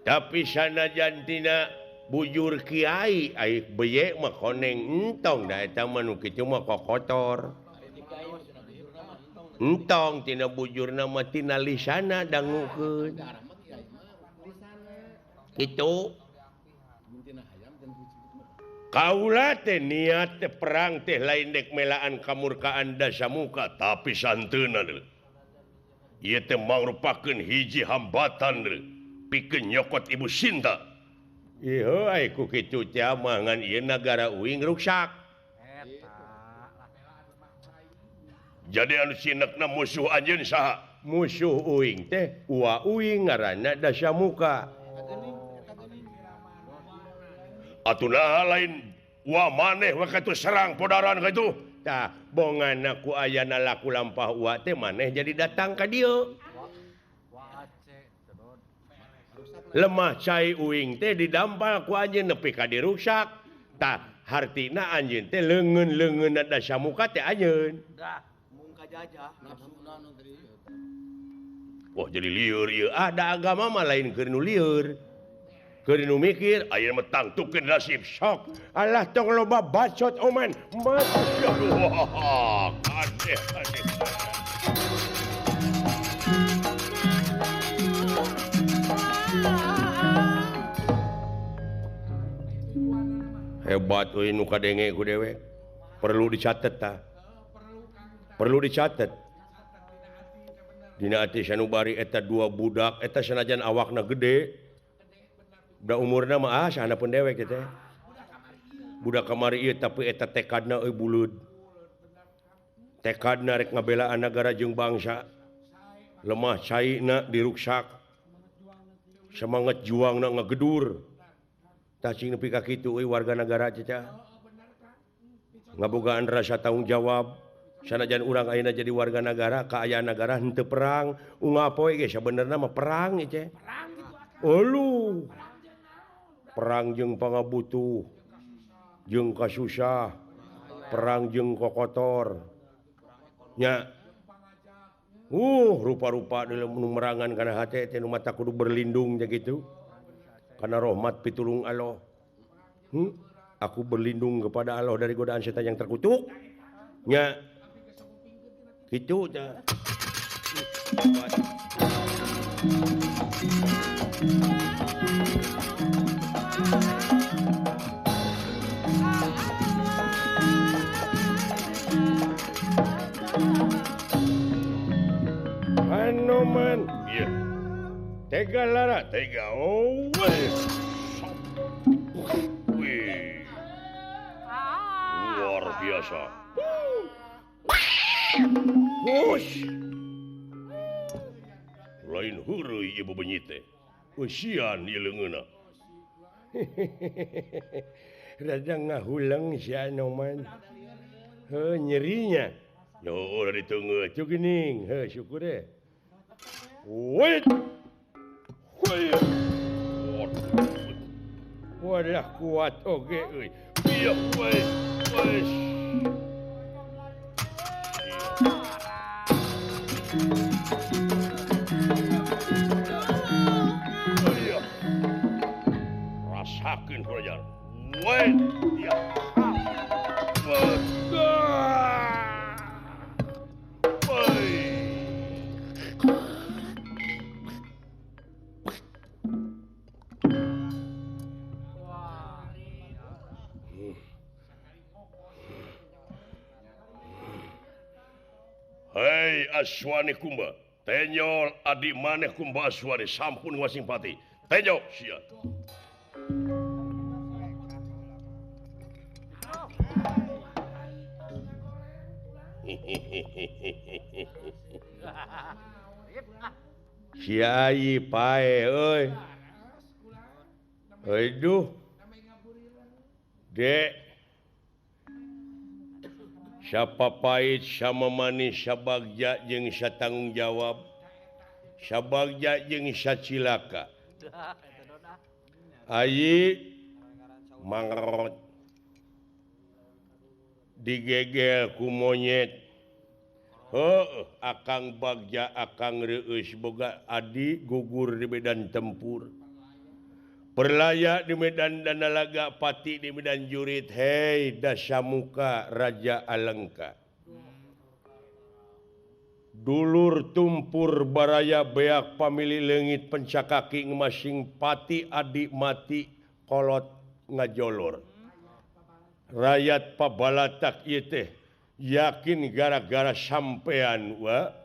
Tapi sanajan tina bujur kiai ai beye mah koneng entong da eta mah nu kitu mah kokotor. Entong tina bujurna mah tina lisana dangukeun. Kitu. Kaula teh niat teh perang teh lain dek melaan kamurkaan Dasamuka tapi santeuna deui. Ieu teh mangrupakeun hiji hambatan deui. Pikeun nyokot Ibu Sinta. Ieu ai ku kitu teh mah ngan ieu nagara uing ruksak. Jadi anu sinekna musuh anjeun saha? Musuh uing teh ua uing ngaranna Dasamuka. Atuh naha lain ua maneh we katu serang podaran kitu. Tah bongana ku ayana laku lampah ua teh maneh jadi datang ka dieu. Lemah cai uing teh didampal ku anjeun nepi ka diruksak. Tah hartina anjeun teh leungeun-leungeunna Dasamuka teh anjeun. Wah jadi lieur ieu. Ah da agama mah lain keur nu lieur. Keur nu mikir aya mah tangtukeun nasib sok. Alah tong loba bacot Oman. Wah, kadeh kadeh. Hebat euy nu kadenge ku dewek. Perlu dicatet tah. Perlu dicatet. Dina ati sanubari eta dua budak eta sanajan awakna gede. Da umurna mah ah sahana pun dewek teh. Budak kamari ieu tapi eta tekadna euy buleud. Tekadna rek ngabelaan nagara jeung bangsa. Lemah caina diruksak. Semangat juangna ngagedur. Tah cing nepi ka kitu euy warga nagara teh. Ngabogaan rasa tanggung jawab. Sanajan urang ayeuna jadi warga nagara, kaayaan nagara henteu perang, unggal poe ge sabenerna mah perang ieu teh. Euluh. Perang jeung pangabutuh, jeung kasusah, perang jeung kokotor. Nya. Rupa-rupa dalam nu merangan kana hate teh nu mata kudu berlindung teh kitu. Karena rahmat pitulung Allah. Aku berlindung kepada Allah dari godaan setan yang terkutuk. Nya. Kitu teh. Hanoman. Iya. Tega lara, tega. Oh. Wih. Luar biasa. Hush. Lain heureuy ieu bebenyit teh. Eusian ieu leungeunna. Rada ngahuleng si Anoman. Heuh nyerinya. Yo udah ditunggu. Cu geuning, heuh syukur deh. Wait. Wait. Walah kuat oge euy. Iya weh. Weh. Iya. Rasakeun kurajar. Weh. Iya. Weh. Hei Aswani Kumba, tenyol adik maneh Kumba Aswani sampun wasing pati. Tenyol sia. Si ai pae euy. Aduh. Dek. Siapa pahit sama manis sabagja jeung satanggung jawab sabagja jeung sacilaka ayi mangrot digegel ku monyet heuh akang bagja akang reueus boga adi gugur di medan tempur perlaya di medan Danalaga pati di medan jurit hei dasamuka Raja Alengka dulur tumpur baraya beak pamili leungit pencakaki ngemasing pati adi mati kolot ngajolor rakyat pabalatak ieu teh yakin gara-gara sampean wa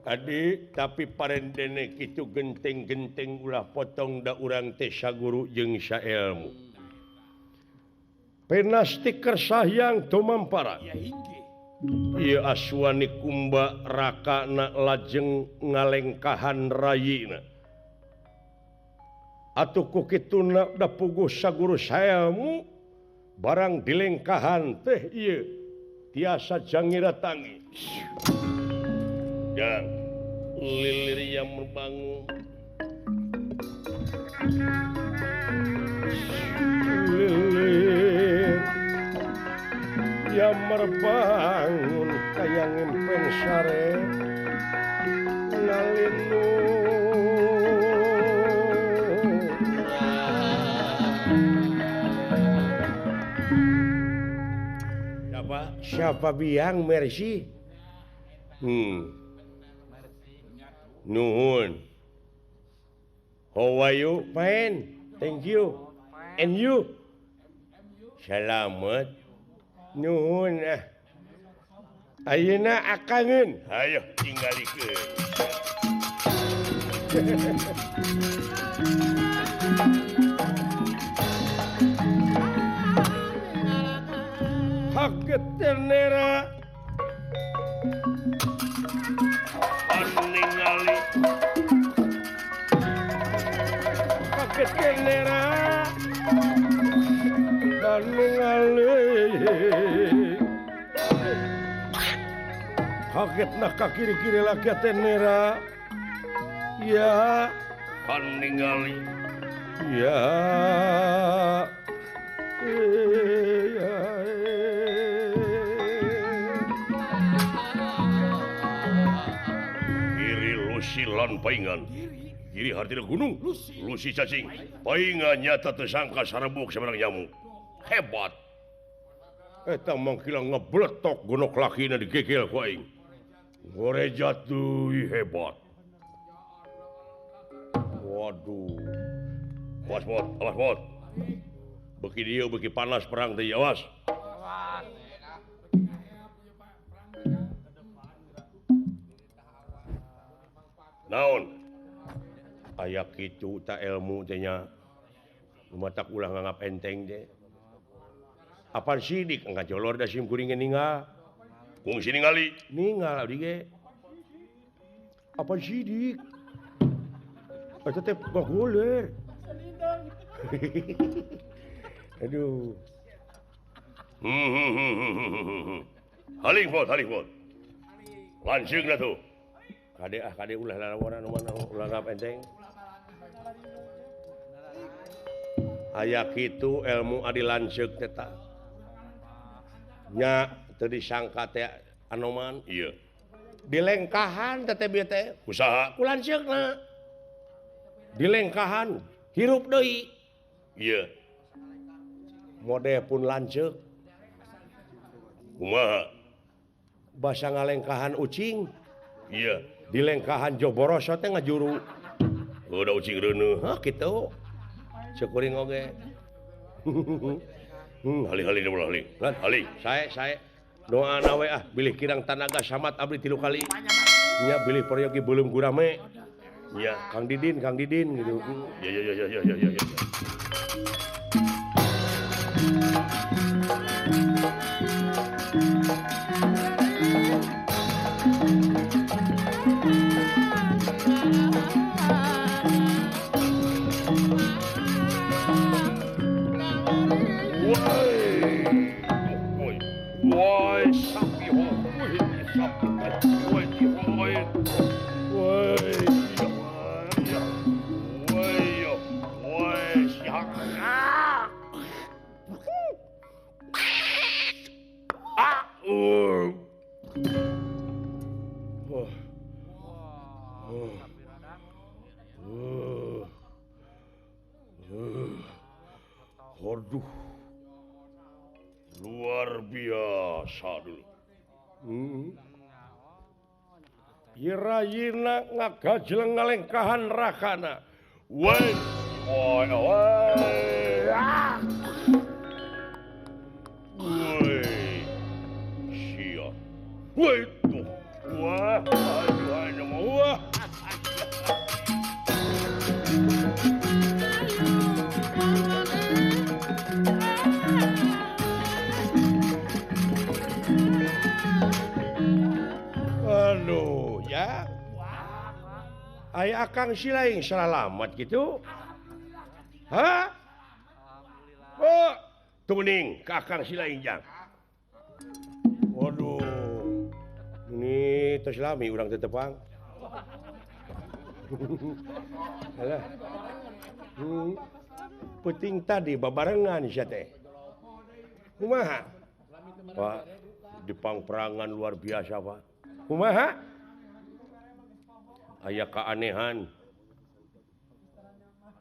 Adi tapi parendene kitu genteng-genteng ulah potong da urang teh saguru jeung saelmu. Penasti kersahyang tumampara. Ieu Aswani Kumba rakana lajeng ngalengkahan rayina. Atuh ku kituna da puguh saguru saelmu barang dilengkahan teh ieu tiasa jangira tangi. Jang lilir yang membangun lilir yang merbangun kaya ngimpen sare nalinu siapa siapa biang Mercy Nuhun. How are you? Fine. Thank you. And you? Selamat. Nuhun ah. Ayeuna akangeun. Hayo tinggalikeun. Kaget nera. Ningali kaget nera ningali kaget nak ka kiri-kiri lagi nera ya ningali ya Silan paingan kiri hartina gunung lusi cacing paingan nyata tersangka sarebuk sebenang nyamuk hebat eta mangkila ngebletok gonok lakina digegel ku aing ngorejat deui hebat waduh awas bot awas bot beki dieu beki panas perang teh awas naon aya kitu ta ilmu teh nya lumatak ulah nganggap enteng teh Apaan sidik ngajolor da sim kuring ge ninggal. Kungsi ningali. Ninggal abdi ge. Apaan sidik? Eta teh goguler. Aduh. Haling bot, haling bot. Lanceukna tuh. Kade ah kade ulah lalawanan mana ulah ngap enteng. Aya kitu ilmu adi lanceuk teh tah. Nya teu disangka teh Anoman ieu. Dilengkahan teh bieu teh usaha ku lanceukna. Dilengkahan hirup deui. Ieu. Mode pun lanceuk. Kumaha? Basa ngalengkahan ucing. Iya, dilengkahan Joboroso teh ngajuru. Udah ucing reuneuh, hah kitu. Ceuk kuring oge. Hali-hali ulah hali. Hali, sae doana we ah bilih kirang tanaga samat abdi 3 kali. Nya bilih peryogi beuleum gurame. Nya Kang Didin gitu. Ya ya ya ya ya ya. Aduh, luar biasa dulu. Irayina ngagajleng ngalengkahan rakana. Woi, woi, woi. Ah. Woi, sia. Woi tuh. Wah, aduh, aduh, wah. Aduh, ya. Aya akang silaing salalamat gitu. Hah? Oh, tuning ke akang silaing jang. Waduh. Ini tos lami urang teu tepang. Alah. Peuting tadi babarengan sia teh. Kumaha? Pak, di pangperangan luar biasa, Pak. Kumaha? Aya keanehan.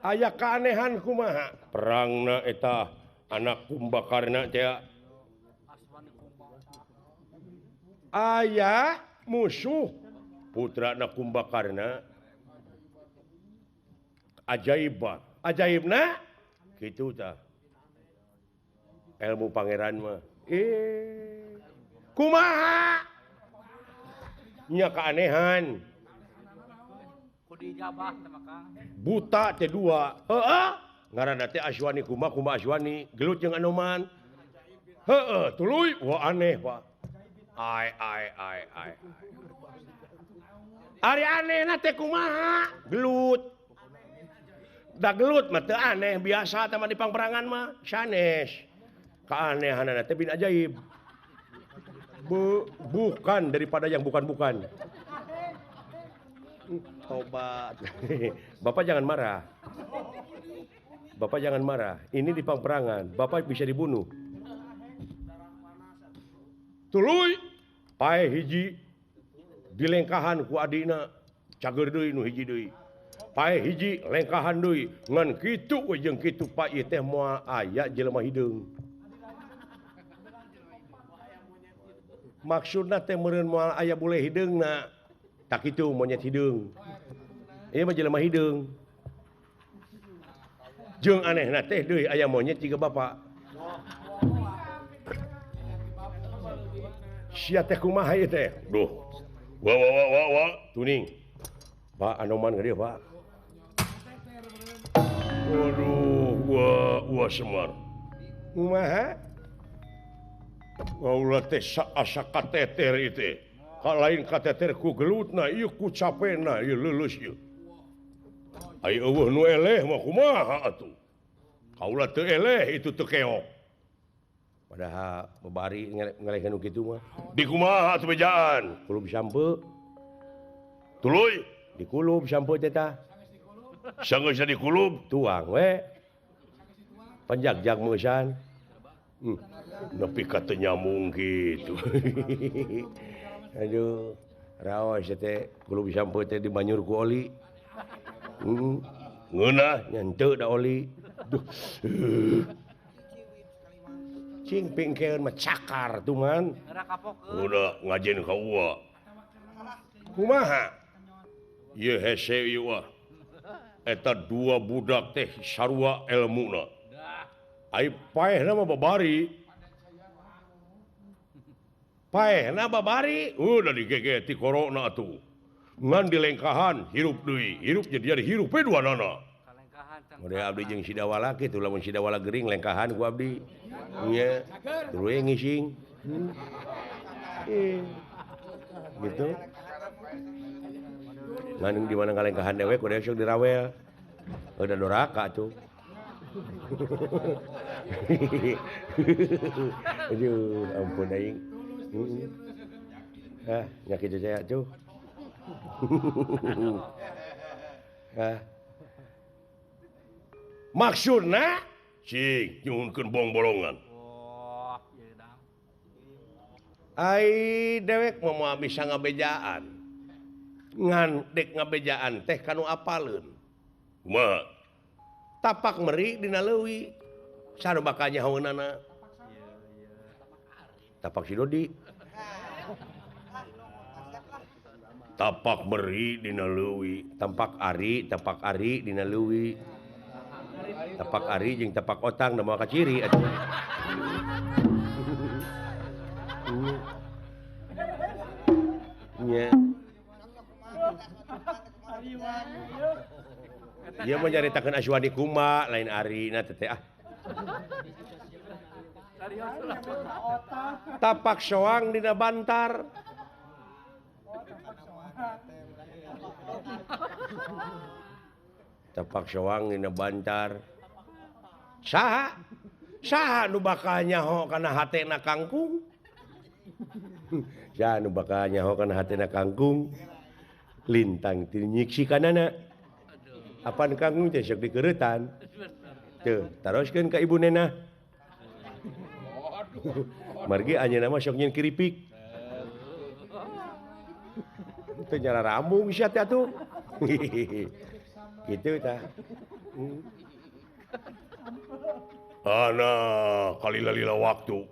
Aya keanehan kumaha? Perangna eta anak Kumbakarna teh. Aya musuh putrana Kumbakarna. Ajaib, ajaibna kitu tah. Ilmu pangeran mah. Kumaha? Nya keanehan. Buta teh dua. Heeh. Ngaranna teh Aswani kuma kuma Aswani, gelut jeung Anoman. Heeh, tuluy wah aneh, Pak. Ai ai ai ai. Ari anehna teh kumaha? Gelut. Da gelut mah teu aneh, biasa teh mah di pangperangan mah sanes. Keanehanana teh bin ajaib. Bukan daripada yang bukan-bukan. Tobat. Bapak jangan marah. Bapak jangan marah. Ini di pangperangan. Bapak bisa dibunuh. Tuluy pae hiji dilengkahan ku adina cager deui nu hiji deui. Pae hiji lengkahan deui ngan kitu we jeung kitu Pak ieu teh moal aya jelema hideung. Maksudna teh meureun moal aya bule hideungna. Tak kitu monyet hideung. Ieu mah jelema hideung. Jeung anehna teh deui aya monyet jiga bapak. Sia teh kumaha ieu teh? Duh. Wa wa wa wa wa tuning. Pak Anoman ka dieu, Pak. Waduh, wah wah Semar. Kumaha? Kaula teh asa kateter ieu teh. Ka lain kateter ku gelutna ieu ku capena ieu leuleus ieu. Ai eueuh nu eleh mah kumaha atuh. Kaula teu eleh itu teu keok. Padahal babari ngelehkeun nu kitu mah. Di kumaha atuh bejaan? Kulub sampe. Tuluy dikulub sampe teh tah. Sanggeus dikulub tuang we. Panjagjag meusan. Nepi ka teu nyambung kitu. Aduh, raos teh kulub sampe teh dibanyur ku oli. Ngeunah nyentuh da oli. Duh. Cing pingkeun mah cakar tuman. Udah ngajen ka uwa. Kumaha? Ieu hese ieu wah. Eta dua budak teh sarua elmuna. Ai paehna mah babari. Paehna babari, udah digegeti korona atuh. Ngan dilengkahan hirup deui, hirup jadi hirup we duanana. Mode abdi jeung Sidawala kitu lamun Sidawala gering lengkahan ku abdi. Nya, tuluy ngising. Gitu. Ngan di mana ngalengkahan dewek kudu sok dirawel. Udah doraka tuh. Aduh, ampun aing. Ah, nya kitu saya tuh. Ah. Maksudna cing nyuhunkeun bongbolongan. Ai dewek mah moal bisa ngabejaan. Ngan dek ngabejaan teh kanu apaleun. Kumaha? Tapak meri dina leuwi. Saha nu bakal nyahoeunana? Tapak si Dodi. Tapak meri dina leuwi, tampak ari dina leuwi. Tapak ari jeung tapak otang da moal kaciri atuh. Nya. Ieu mah nyaritakeun Aswani kuma lain arina teh ah. Tapak soang dina bantar. Tapak soang dina bantar. Saha? Saha nu bakal nyaho kana hatena kangkung? Saha nu bakal nyaho kana hatena kangkung? Lintang ti nyiksi kanana. Apan kangkung teh sok dikeureutan. Teu, taroskeun ka ibu nenah. Margi anjeunna mah sok nyeun keripik. Teu nyala rambung sia teh atuh. Kitu tah. Ana kalila-lila waktu.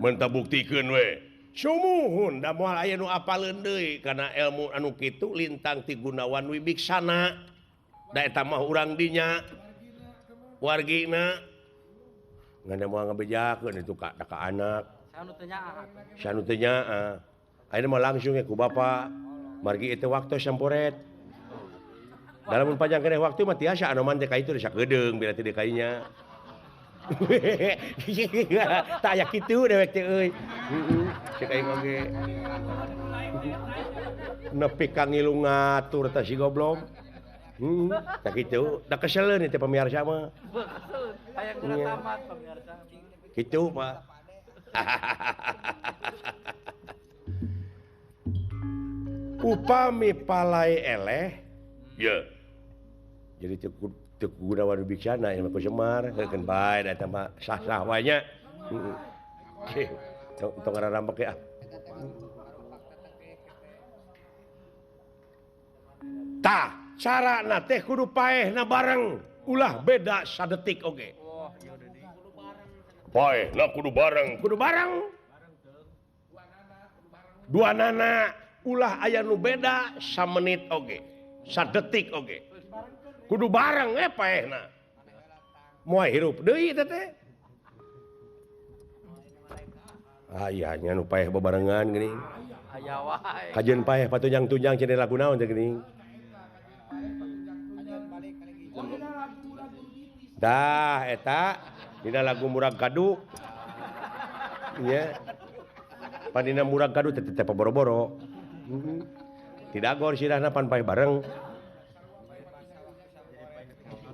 Menta buktikeun we. Sumuhun da moal aya nu apaleun deui kana ilmu anu kitu lintang ti Gunawan Wibiksana. Da eta mah urang dinya. Wargina. Ngan moal ngabejakeun itu ka ka anak. Sanu teu nyaah. Sanu teu nyaah. Ayeuna mah langsung ku bapa. Margi itu waktu samporet. Dalam panjang keneh waktu mah tiasa anoman teh ka itu sakedeung bila teu kainya. Tak aya kitu dewek teh euy. Heeh, cek aing oge. Nepi ka ngilu ngatur tah si goblok. Heeh, tah kitu. Da keseleun teh pamiarsa mah. Hayang geura tamat pamiarsa. Kitu mah. Upami palai eleh, ya. Jadi teu Gunawan Wibiksana ieu mah ku Semar, heukeun bae da eta mah sah-sah wae nya. Heeh. Tong ngararambek ah. Tah, carana teh kudu paehna bareng, ulah beda sadetik oge. Paehna kudu bareng, kudu bareng. Dua nana ulah aya nu beda samenit oge, sadetik oge. Kudu bareng paehna. Moal hirup deui teh teh. Aya nya nu paeh bebarengan geuning. Aya wae. Kajeun paeh patunjang-tunjang cenah lagu naon teh geuning. Dah eta dina lagu murag kadu. Nya. Panina murag kadu teh teh boro-boro. Didagor sirahna pan paeh bareng.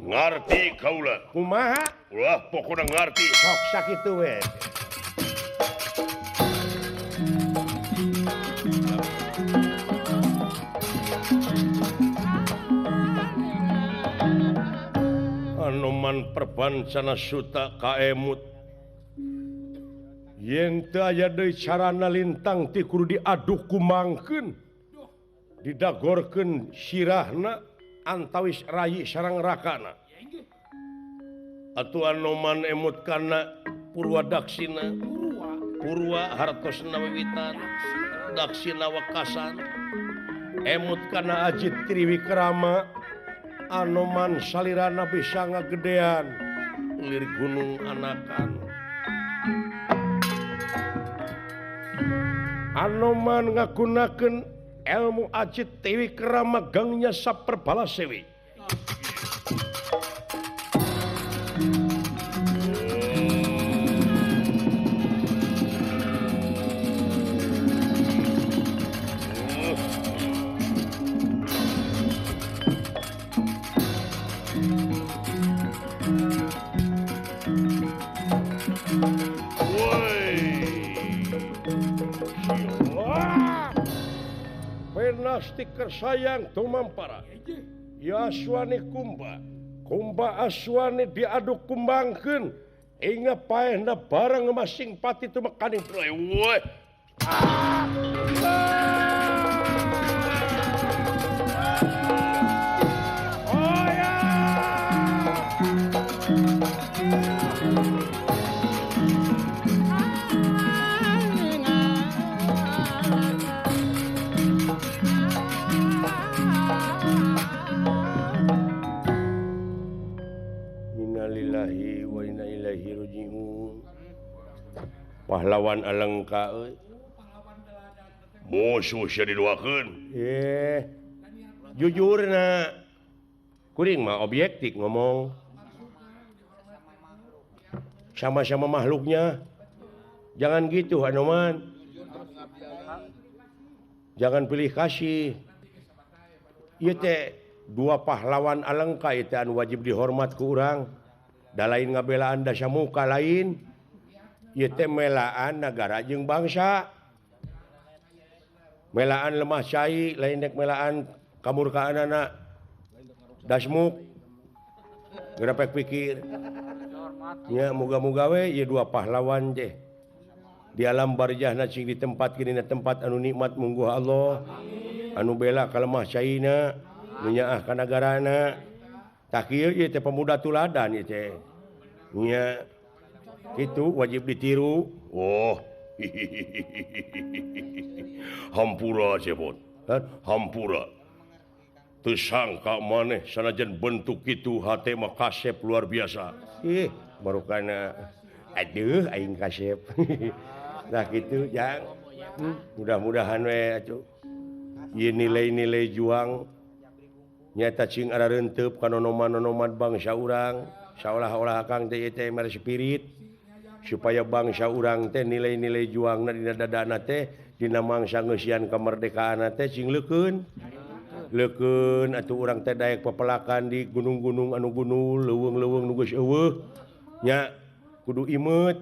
Ngarti kaula. Kumaha? Ulah pokona ngarti. Sok sakitu we. Anoman perbancana suta kaemut yen teu aya deui carana lintang ti kudu diaduk kumangkeun didagorkeun sirahna antawis rayi sareng rakana atuh Anoman emut kana Purwa Daksina Purwa hartosna wiwitan Daksina wekasan emut kana Ajit Triwikrama Anoman salirana bisa ngagedean lir gunung anakan Anoman ngagunakeun ilmu Ajit Triwikrama gangnya saperbala sewi. Stiker sayang tumampara ya Aswani Kumba Kumba Aswani diaduk kumbangkeun inga paehna bareng masing pati tumekaning weh. Oh ya. Innalillahi wa inna ilaihi raji'un. Pahlawan Alengka euy. Musuh sia diduakeun. Jujurna. Kuring mah objektif ngomong. Sama-sama makhluknya. Jangan gitu Anoman. Jangan pilih kasih. Ieu teh dua pahlawan Alengka ieu teh anu wajib dihormat ku urang. Da lain ngabelaan dasamuka lain. Ieu teh melaan nagara jeung bangsa. Melaan lemah cai lain dek melaan kamurkaanana. Dasmuk. Geura pek pikir. Nya muga-muga we ieu dua pahlawan teh. Di alam barzahna cing ditempatkeun dina tempat anu nikmat mungguh Allah. Anu bela ka lemah caina, nu nyaah ka nagarana. Tah kieu ieu teh pemuda tuladan ieu teh. Nya kitu wajib ditiru. Oh. Hampura Cepot. Hampura. Teu sangka maneh sanajan bentuk kitu hate mah kasep luar biasa. Ih, barukana aduh aing kasep. Nah kitu jang. Mudah-mudahan we atuh. Ieu nilai-nilai juang nyata cing ararenteup ka nonoman-nonoman bangsa urang, saolah-olah akang teh ieu teh mere spirit supaya bangsa urang teh nilai-nilai juangna dina dadana teh dina mangsa ngeusian kemerdekaan teh cing leukeun. Leukeun atuh urang teh daek pepelakan di gunung-gunung anu gunul, leuweung-leuweung nu geus eueuh. Nya kudu imeut.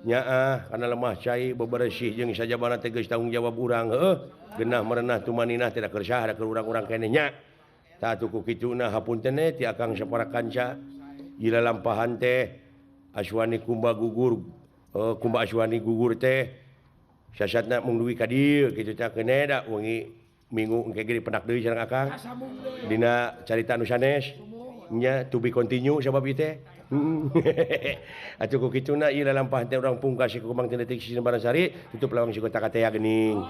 Nyaah kana lemah cai beberesih jeung sajabana teh geus tanggung jawab urang heueuh. Genah merenah tumaninah tidak keur saha keur urang-urang keneh nya. Tah atuh ku kituna hapunten ti akang sapara kanca. Ieu lalampahan teh Aswani Kumba gugur, Kumba Aswani gugur teh sasatna mung dugi ka dieu kitu teh keuneh da wengi minggu engke ge dipendak deui sareng akang. Dina carita anu sanes nya to be continue sabab ieu teh. Atuh ku kituna ieu lalampahan teh urang pungkas ku Kembang Detik Sisi Barang Sari tutup lawang si kota katea geuning.